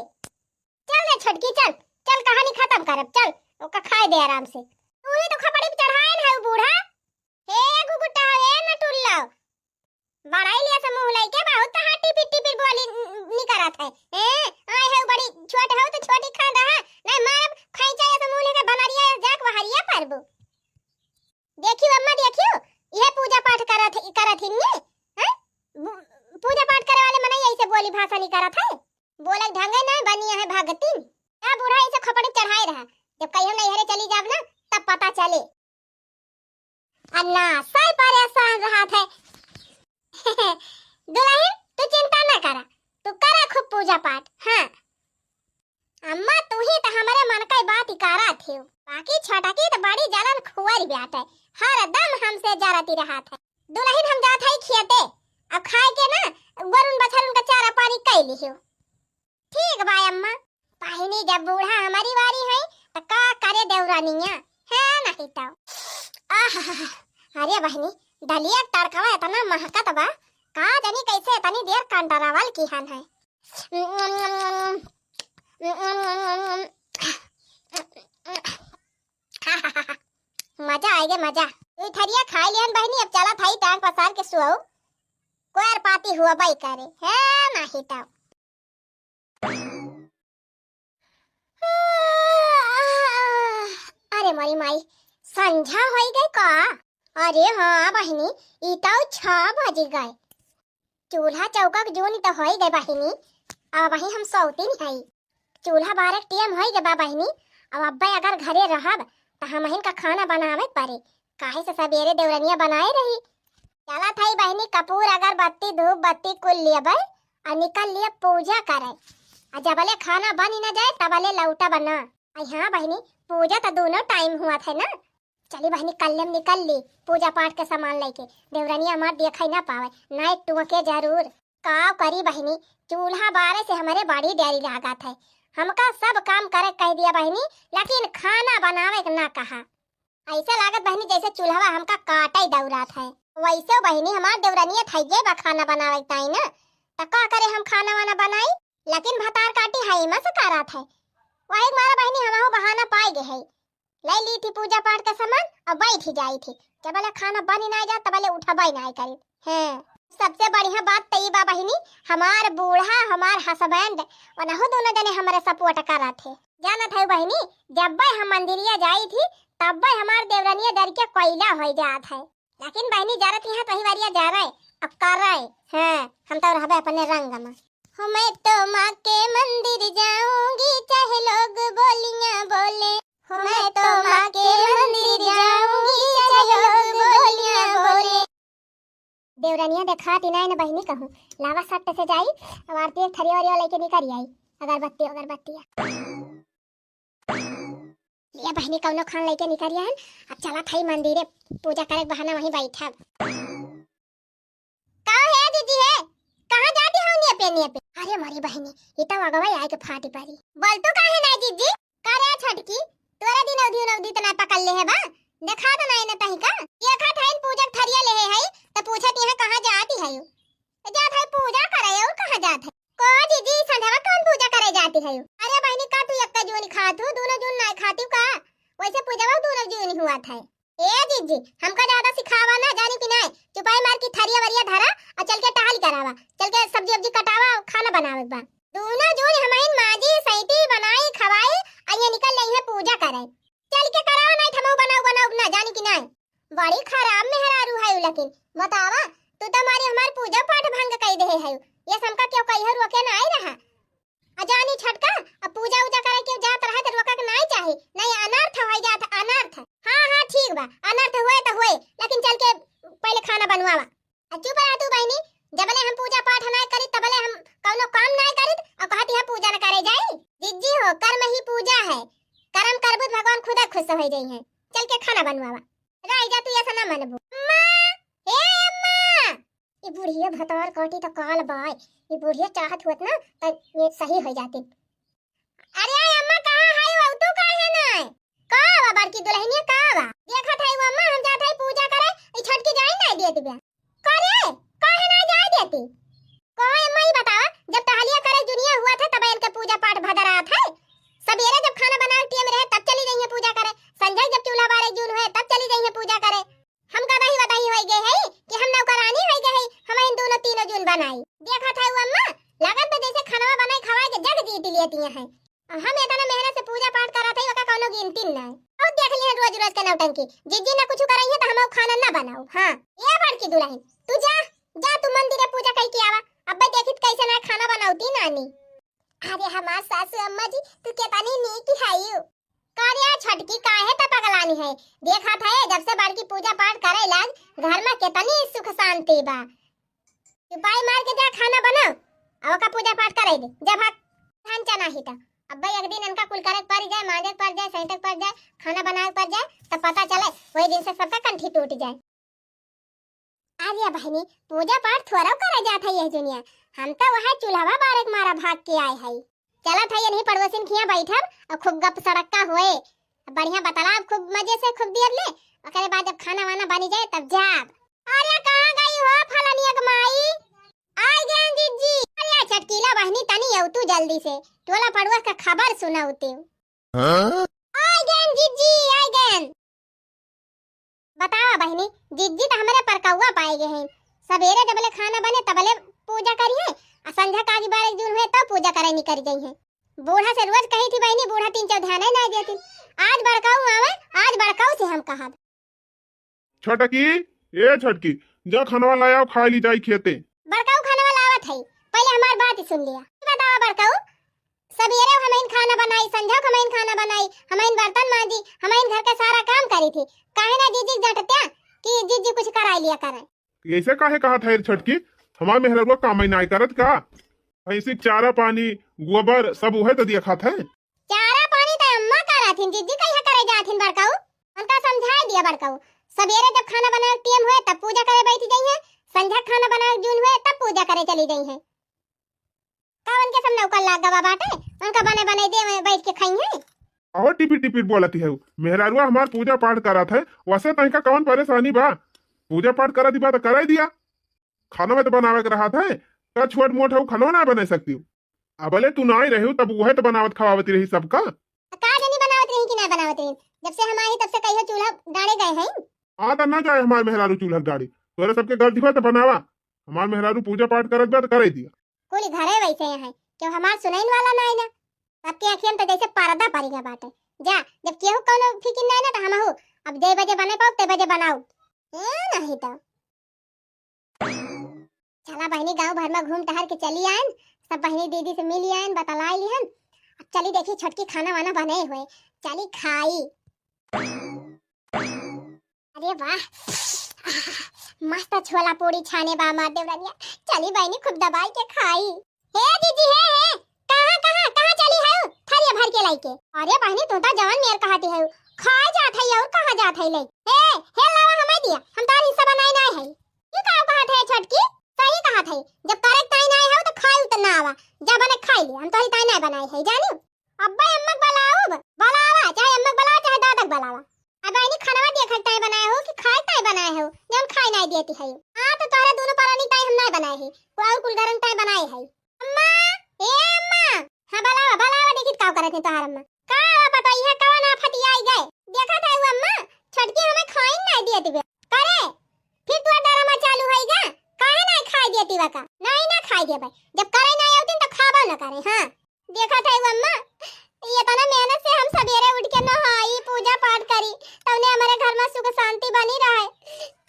चल रे छोटकी, चल, चल कहानी खत्म करब, चल ओका खाए दे आराम से। तू ही तो खपड़ी पे चढ़ाए न है उ बूढ़ा। हे घुघुटा, हे नटुल्ला, बड़ाई लिया से मुँह लइके बहुत तहार टिपिर टिपिर बोली न-, निकरत है। ए, आए है बड़ी छोट हो तो छोटी खान रहा, नहीं मारब खैचा ये से मुँह लेके बनरिया जाक वहरिया परबू। देखियो अम्मा, देखियो, यह पूजा पाठ करत, करत हिन्ने, हैं? बु-, पूजा पाठ करे वाले मनई ऐसे बोली भाषा नहीं करत है। बोले ढंगे नहीं बनी है भगतिन। या बूढ़ा ऐसे खपड़ी चढ़ाए रहा, जब कहीं हम नैहरे चली जाब ना, तब पता चले। अन्ना सही परेशान रहा थे। दुलहिन, तू चिंता न करा, तू करा खूब पूजा पाठ। हाँ अम्मा, तू ही तो हमारे मन का बात ही करा थे, बाकी छोटकी तो बड़ी जलन खुआरी ब्याट है, हर दम हमसे जरती रहा थे। दुलहिन, हम जात है खेते, अब खाए के ना गोरुन बछरुन का चारा पानी कई लिहियो। ठीक बा अम्मा। बहिनी, जब बूढ़ा हमारी वारी है, त का करे देवरानिया, है नहीं तो। आह, अरे बहिनी, दलिया के तड़कवा इतना महकत बा, का जानी कैसे इतनी देर कंडरावल की हन है। मजा आएगे मजा। तू थरिया खाई लिहन बहिनी, अब चला थाई टांग पसार के सुआऊ। कोयर पाती हुआ बाई करे, है नहीं तो। अरे मोरी माई, संझा होई गई का? अरे हाँ बहिनी, ई तो छह बज गए। चूल्हा चौका के जून तो होई गए बहिनी, अब वही हम सौतीन हई। चूल्हा बारे के टेम होई गए बा बहिनी, अब अब्बे अगर घरे रहब त हमहिन का खाना बनावे परे, काहे से सबेरे देवरनिया बनाए रही। चलत हई बहिनी, कपूर अगरबत्ती धूप बत्ती कुल लेबे अउर निकल लिए पूजा करे। अउर जबले खाना बनी न जाए तबले लौटब ना। अरे हाँ बहिनी, पूजा त दोनों टाइम हुआ थे ना। चली बहिनी, कल्ले में निकल ली पूजा पाठ के सामान लेके, देवरनिया हमार देखे ना पावे, नाइट टुआ के जरूर। का करी बहिनी, चूल्हा बारे से हमरे बड़ी डरी लागत है। हमका सब काम करे कह दिया बहिनी, लेकिन खाना बनावे के ना कहा। ऐसे लागत बहिनी जैसे चूल्हा हमका काटे दौड़त है। वैसे बहिनी हमार देवरनिया थइये बा खाना बनावे के ताई ना, त का करे हम खाना वाना बनाई, लेकिन भतार काटी है मस करत है। वही मारा बहिनी हमहू बहाना पाए गए है, ले ली थी पूजा पाठ का सामान और बैठ ही जाई थी। जबले खाना बनी ना जा तबले उठबे ना करी। हैं, सबसे बढ़िया बात त ई बा बहिनी, हमार बूढ़ा हमार हस्बैंड ओनहु दोनों जने हमरे सपोर्ट करत है। जानत है बहिनी, जब्बे हम मंदिरिया जाई थी तब्बे हमार देवरनिया जर के कोयला हो जात है। लेकिन बहिनी जरत यहाँ तही वरिया जा रहे, अब कर रहे। हैं, हम तो रहबे अपने रंग में। हो मैं तो माँ के मंदिर जाऊंगी चाहे लोग बोलियां बोले। हो मैं तो माँ के मंदिर जाऊंगी चाहे लोग बोलियां बोले। देवरनिया देखात ही नाई न बहिनी कहूँ, लावा सट से जाई, अब आरती एक थरिया वरिया लेके निकल आई, अगरबत्ती अगरबत्ती। ये बहिनी कौनो खान लेके निकल रहा है, अब चला थाई मंदिरे पूजा करे के बहाना वहीं बैठब। का है दीदी है, कहाँ जाती हो नियपे नियपे? अरे मोरी बहिनी, ये तो अगवा आए के फाटी पारी। बोल तू काहे ना दीदी? का रे छोटकी, तोरा दिन अवधि उन अवधि तना पकड़ ले है बा, देखा तो नहीं न तही का। ये खा थाइन पूजा के थरिया ले है, तो पूछत यहाँ कहाँ जाती है? तो जात है पूजा करे, और कहाँ जात है? कहो दीदी, संझवा कौन पूजा करे जाती है? अरे बहिनी, का तू एक जून खात हो, दोनों जून नाय खाती का? वैसे पूजवा दोनों जून हुआ था। ए दीदी, हमका ज्यादा सिखावा ना, जानी कि नाय? चुपाई मार की थरिया वरिया धरा और चल के टहल करावा, चल के सब्जी वब्जी कटावा और खाना बनावे के बा। दोनों जून हमहिन माजी, सैती, बनाई, खवाई, और ये निकल रही है पूजा करे। चल के करावा, नाय थमऊ बनाऊ बनाऊ ना, जानी कि नाय? बड़ी खराब मेहरारू है लेकिन। बतावा, तू तो मारी हमार पूजा पाठ भंग कई देहे है। ये समका क्यों कही है, रोके ना आई रहा। अजानी छटका, अब पूजा उजा करे के जात रहे तो रोका के नाई चाही, नहीं अनर्थ हो जात, अनर्थ। हाँ, हाँ, ठीक बा, अनर्थ हुए तो हुए, लेकिन चल के पहले खाना बनवावा। आ चुप रह तू बहिनी, जबले हम पूजा पाठ नाई करी तबले हम कौनो काम नाई करी, और कहती है पूजा न करे जाई। जिज्जी हो, कर्म ही पूजा है, कर्म करबू तो भगवान खुद खुश हो जाई है। चल के खाना बनवावा। राई जा तू ऐसा ना मनबू। अम्मा, हे अम्मा, ई बुढ़िया भतार काटी त काल बाय, ई बुढ़िया चाहत होत ना त ये सही हो जाती। अरे अम्मा, कहाँ है वो? तू काहे ना? का बा बड़की दुल्हनिया, का बा? देखत है वो अम्मा, हम जात है पूजा करे, ई छोटकी जाई ना देत बा। करे, काहे ना जाए देती? कहो अम्मा, ई बतावा, जब टहलिया करे जुनिया हुआ था तब इनके पूजा पाठ भदरात है। सबेरे जब खाना बनावे टेम रहे तब चली जाइए पूजा करे, संझा जब चूल्हा बारे जून हुए तब चली जाइए पूजा करे। हम गदही वदही होई गए है कि हम नौकरानी होई गए है, हम इन दोनों तीनों जून बनाई। देखा था वो अम्मा, लागत बा जैसे खाना बनाई खवाई के जग जीत लेती हैं। हम इतना मेहनत से पूजा पाठ करत है, ओका कौनो गिनती नहीं। और देख लिए रोज रोज के नौटंकी, जिज्जी ना कुछ करई है तो हम खाना ना बनाऊ। हाँ, ये बड़की दुल्हन, तू जा, जा तू मंदिर में पूजा कई के आवा। अब्बे देखित कैसे ना खाना बनावती नानी। अरे हमार सासू अम्मा जी, तू केतनी नीक हइउ। का रे छोटकी, काहे त पगलानी है? देखत है जब से बड़की पूजा पाठ करे लाग, घर में केतनी सुख शांति बा। चुपाई मार के जा खाना बनाओ, अब का पूजा पाठ करे दे, जा भाग। धान चना ही त अब्बे एक दिन इनका कुल करे के पड़ जाए, मांजे के पड़ जाए, सैंते के पड़ जाए, खाना बनावे के पड़ जाए, तब पता चले, वही दिन से सबका कंठी टूट जाए। अरे बहिनी, पूजा पाठ थोड़ा करे जात है यह दुनिया, हम तो वह चूल्हा बारे के मारा भाग के आए है। चलत है यही पड़ोसिन खिया बैठब और खूब गप सड़क्का होए, बढ़िया बतलाब खूब मजे से खूब देर ले, ओकरे बाद जब खाना वाना बनी जाए तब जाब। अरे कहाँ गई हो फलनिया के माई? आ गए जिज्जी। अरे चटकीला बहिनी तनी अउतू जल्दी से, टोला पड़ोस का खबर सुनाउते। हाँ? आ गए जिज्जी, आ गए। बतावा बहिनी, जिज्जी त हमरे परकौआ पाए गए हैं। सबेरे जबले खाना बने तबले पूजा करी है, आ संझा काजी बारह जून हुए तब पूजा करे निकल गई हैं। बूढ़ा से रोज कही थी बहिनी, बूढ़ा तीन चार ध्यान ही नहीं देती। आज बड़काऊ आवे, आज बड़काऊ से हम कहब। छोटकी, ए छोटकी, जा खनवा लायाओ, खा ली जाई खेते। बड़काऊ खनवा लावत है, पहले हमार बात ही सुन लिया। बतावा बड़काऊ, सबेरे हमइन खाना बनाई, संझा हमइन खाना बनाई, हमइन बर्तन मांजी, हमइन घर का सारा काम करी थी। काहे ना जीजी जटत्या कि जीजी कुछ कराई लिया करें। ऐसे काहे कहत है छोटकी? हमार मेहररुआ काम ही नाई करत का? भैंसी के चारा पानी, गोबर सब उहे तो दिया खात है। चारा पानी तो अम्मा करत हिन, जीजी कहिया करे जात हिन बड़काऊ? उनका समझाई दिया बड़काऊ, सबेरे जब खाना बनावे के टेम होए तब पूजा करे बैठ जाई है, संझा खाना बनावे के जून होए तब पूजा करे चली जाई है। का उनके सब नौकर लाग गवा बाटे, उनका बने बने दे बैठ के खाई है। अहो टिपिर टिपिर बोलती है, मेहरारुआ हमार पूजा पाठ करत है, वैसे तनिका कौन परेशानी बा? पूजा पाठ करत ही बा तो कराई दिया। खाना में तो बनावे के रहत है, का छोट मोट है खाना ना बना सकती हूँ? अबले तू नाई रही तब उहे तो बनावत खवावत रही सबका। का जनी बनावत रही कि ना बनावत रही? जब से हम आई तब से कहियो चूल्हा डाले गए हैं। आ तो ना जाए हमार मेहरारू चूल्हा डाली, तोरे सबके गलती बा तो बनावा। हमार मेहरारू पूजा पाठ करत बा तो करे दिया। कुल घरे वैसे हैं, क्यों हमार सुनैन वाला ना है ना। सबके अखियन तो जैसे पर्दा पड़ गया बाटे। जा, जब केहू कौनो फिकिर ना है ना तो हमहू अब जे बजे बने पाओ ते बजे बनाओ। ए नहीं तो। चला बहिनी, गांव भर में घूम टहर के चली आयन, सब बहिनी दीदी से मिली आयन, बतलाई लिहन। अब चली देखी छोटकी खाना वाना बने हुए, चली खाई। अरे वाह, मस्त छोला पूरी छाने बा हमार देवरनिया। चली बहिनी, खूब दबाई के खाई। हे दीदी, हे, हे, कहाँ, कहाँ, कहाँ चली है? थरिया भर के लाई के। अरे बहिनी, तू तो जवन मेर कहती है, खाए जात है और कहाँ जात है ले? हे, हे लावा, हमें दिया, हम तार हिस्सा बनाए ना है। ये का कहत है छोटकी? सही कहत है, जब करे ताई ना है तो खाए उतर ना आवा, जा बने खाई ले, हम तोरी ताई ना बनाए है, जानी? अब्बे अम्मक बलाउब, बलावा, चाहे अम्मक बलावा, चाहे दादक बलावा। अब बहिनी खानवा देखक ताई बनाए हो कि खाए ताई बनाए हो, जौन खाए नाई देती है। हाँ, तो तोहरे दोनों परानी ताई हम नाई बनाए है, वो और कुल घरन ताई बनाए है। अम्मा, ए अम्मा, हाँ बलावा, बलावा, देखी का करत है तोहार अम्मा। का पता इहे कवन आफत आई गए। देखत है वो अम्मा, छोटकी हमें खाइन नाई देती बे। करे, फिर तोहार ड्रामा चालू है गा, काहे नाई खाए देती बा का? नाई ना खाए देबे, जब करे नाई आवतिन तो खाबा ना करे। हाँ। देखत है अम्मा, ये तना मेहनत से हम सबेरे उठ के नहाई, पूजा पाठ करी, तवने हमारे घर में सुख शांति बनी रहे।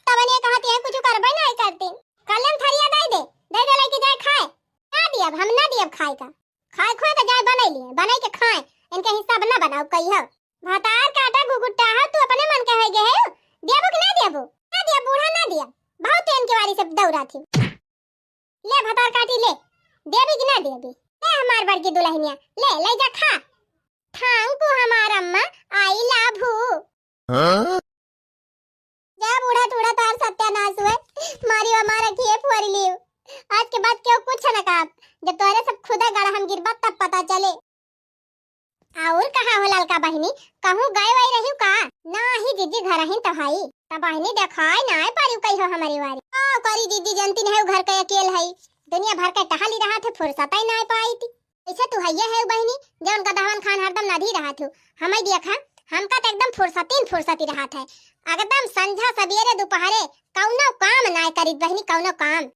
तवने कहत है कुछ करबे नहीं करती। कल हम थरिया दे दे, दे दे लेके जाए खाए। ना दियब, हम ना दियब खाए का। खाए खोए तो जाए बनाई लिए, बनाई के खाए। इनके हिस्सा ना बनाओ कही हो। भतार काटा घुघुट्टा हो, तू अपने मन के होई गए हो। देबो कि ना देबो? ना दिया बूढ़ा, ना दिया। बहुत तो इनके वाली सब दौड़ा थी। ले भतार काटी ले, देबी कि ना देबी? ले हमार बड़की दुल्हनिया, ले, ले जा खा। Thank you हमार अम्मा, I love you। हाँ? जा बूढ़ा टूढ़ा तार सत्यानाश हुए, मारी हमार अखिए फोड़ लियो। आज के बाद केहू कुछ न कहा, जब तोहरे सब खुदा गड़ा हम गिरबा तब पता चले। और कहा हो ललका बहिनी, कहूँ गए वही रही का? नाही जीजी, घर ही तो हई। तब बहिनी देखाई ना पारी कही हो हमारी वारी। का करी जीजी, जनती नहीं घर के अकेल हई, दुनिया भर के टहली रहा थे, फुर्सत ही ना पाई थी। ऐसे तू हइये है बहिनी, जौन गदहवन खान हरदम नदी रहा थू। हमें देखा, हमका तो एकदम फुर्सतीन फुर्सती रहा थे, एकदम संझा सबेरे दोपहरे कौनो काम ना करीत बहिनी, कौनो काम।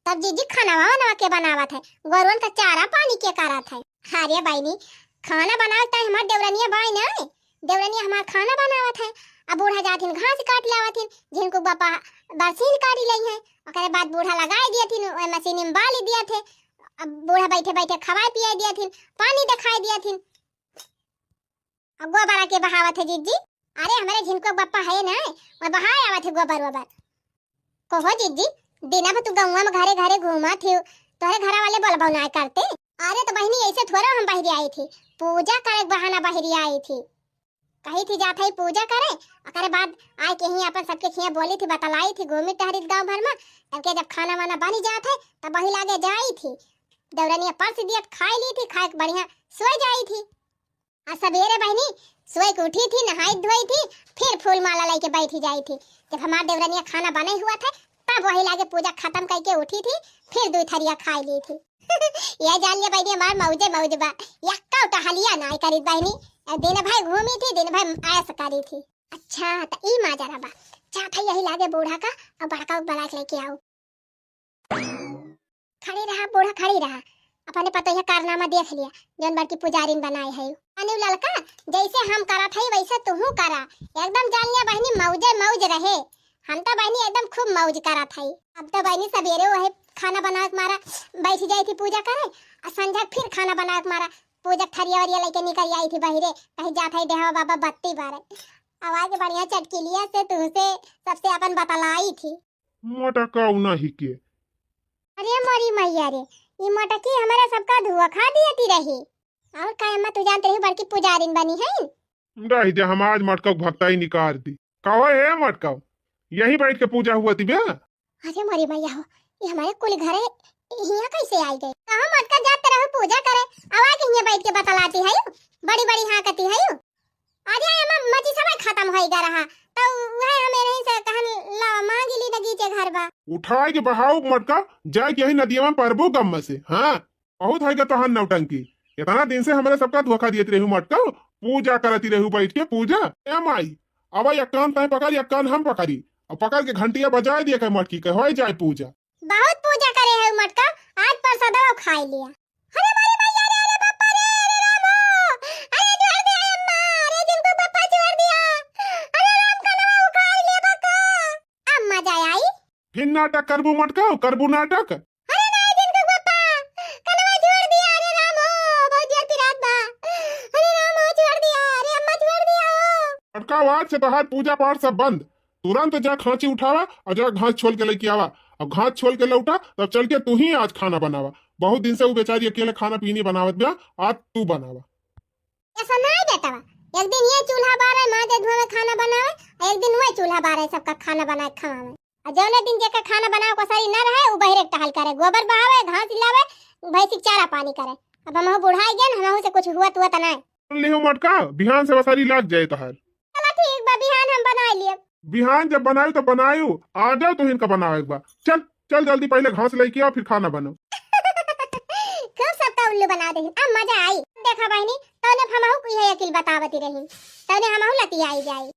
तब जीजी खाना वाना के बनावत है, गोरुअन का चारा पानी के करत है। अरे बहिनी, खाना बनावत है हमार देवरनिया बाई ना, देवरनिया हमार खाना बनावत है। अब बूढ़ा जात हिन घास काट लावत हिन, झिनको बापा बरसीन काटी लई है, ओकरे बाद बूढ़ा लगाई दिया थिन, ओए मशीन में बाली दिया थे। अब बूढ़ा बैठे बैठे खवाए पियाई दिया थिन, पानी देखाई दिया थिन। अब गोबरा के बहावत है जीजी। अरे हमरे झिनको बापा है ना, वो बहाए आवत है गोबर वोबर। कहो जीजी, दिना भर तू गौवा में घरे घरे घूमत हियो, तोहरे घरा वाले बोलबो ना करते? अरे तो बहिनी, ऐसे थोड़ा हम बहरी आई थी, पूजा करे के बहाना बहरी आई थी। कही थी जात है पूजा करे, ओकरे बाद आए के ही अपन सबके खिया बोली थी, बतलाई थी, घूमी टहरी गाँव भर में। तब के जब खाना वाना बनी जात है, तब वही लागे जाई थी, दौरनिया परस दिया, खाई ली थी, खाए के बढ़िया सोई जाई थी। आ सबेरे बहिनी सोई के उठी थी, नहाई धोई थी, फिर फूल माला लेके बैठी जाई थी। जब हमार देवरनिया खाना बने हुआ था, तब वही लागे पूजा खत्म करके उठी थी, फिर दो थरिया खाई ली थी। यह जान लिया बहिनी, हमार मौजे मौज बा, यक्का टहलिया नाई करी बहिनी। दिन भर घूमी थी, दिन भर ऐश करी थी। अच्छा, त ई माजरा बा। जात है यही लागे बूढ़ा का और बड़का को बुला के लेके आओ। खड़ी रहा बूढ़ा, खड़ी रहा। अपने पतोहिया कारनामा देख लिया, जौन बड़की पुजारिन बनाए है। अनु ललका, जैसे हम करत है वैसे तुहू करा। एकदम जान लिया बहिनी, मौजे मौज रहे। हम तो बहिनी एकदम खूब मौज करत है। अब तो बहिनी सबेरे वही खाना बना के मारा बैठ जाई थी पूजा करे, और संझा फिर खाना बना के मारा पूजा के थरिया वरिया लेके निकल आई थी बहिरे, कहीं जात है डेहवा बाबा बत्ती बारे। आवाज बढ़िया चटकिलिया से तुहसे सबसे अपन बतलाई थी। मटकऊ नहीं के। अरे मोरी मैया रे, ई मटकी हमारा सबका धोखा दियती रही। और का अम्मा, तू जानत रही बड़की पुजारिन बनी है? रही दे, हम आज मटकऊ के भक्ताई निकाल दी। कहो ए मटकऊ, यहीं बैठ के पूजा हुआ थी बे? अरे मोरी मैया हो, ये हमारे कुल घरे हियाँ कैसे आई गए? कहाँ मटका जात रहो पूजा करे, आवा के हियाँ बैठ के बतलाती है, बड़ी बड़ी हाँकती है। अरे अम्मा, मची समय खत्म होई गा रहा, तो वह हमें नहीं से कहन ला मांगी ली न गीचे घर बा। उठाए के बहाऊ मटका, जाए के यही नदिया में परबू गम से। हाँ, बहुत है गा तोहार नौटंकी। इतना दिन से हमरे सबका धोखा दियत रहू मटका, पूजा करती रहू बैठ के पूजा। ए माई, अब एक कान तय पकड़, एक कान हम पकड़ी, और पकड़ के घंटिया बजाए दिया के मटकी के होए जाए पूजा। बहुत पूजा करे है मटका, आज प्रसादवा खाई लिया। अरे मारी मैया रे, अरे बापा रे, अरे रामो, अरे जोर दिया अम्मा, अरे जिनको बापा जोर दिया, अरे राम कनवा उखाड़ ले बका। अब मजा आई। फिर नाटक करबू मटका, करबू नाटक। अरे नहीं जिनको बापा, कनवा जोर दिया, अरे रामो, बहुत जोर पिरात बा। अरे रामो, जोर दिया, अरे अम्मा जोर दिया हो। मटका, आज से तोहार पूजा पाठ सब बंद। तुरंत जा खांची उठावा और जा घास छोल के लेके आवा। अब घास छोल के लौटा, तब चल के तू ही आज खाना बनावा। बहुत दिन से वो बेचारी अकेले खाना पीनी बनावत बा, आज तू बनावा। ऐसा नहीं बेटवा, एक दिन ये चूल्हा बारे, माँ जे धुआं में खाना बनावे, और एक दिन वही चूल्हा बारे सबका खाना बनाए खवावे। और जौने दिन जेकर खाना बनावे को सही न रहे, वो बहिरे टहल करे, गोबर बहावे, घास लावे, भैंसी के चारा पानी करे। अब हम बुढ़ाई गए, हमहू से कुछ हुआ तुआ तो नहीं। सुन लिहो मटका, बिहान से वसारी लाग जाए तोहार। चला ठीक बा, बिहान हम बनाई लियब। बिहान जब बनायू तो बनायू, आ जाओ तो इनका बनावे के बा। चल, चल जल्दी पहले घास लेके आओ, फिर खाना बनाओ। खूब सबका उल्लू बना दे, अब मजा आई। देखा बहिनी, तौने हमहू को यह अकिल बतावती रही, तौने हमहू लतियाई जाई।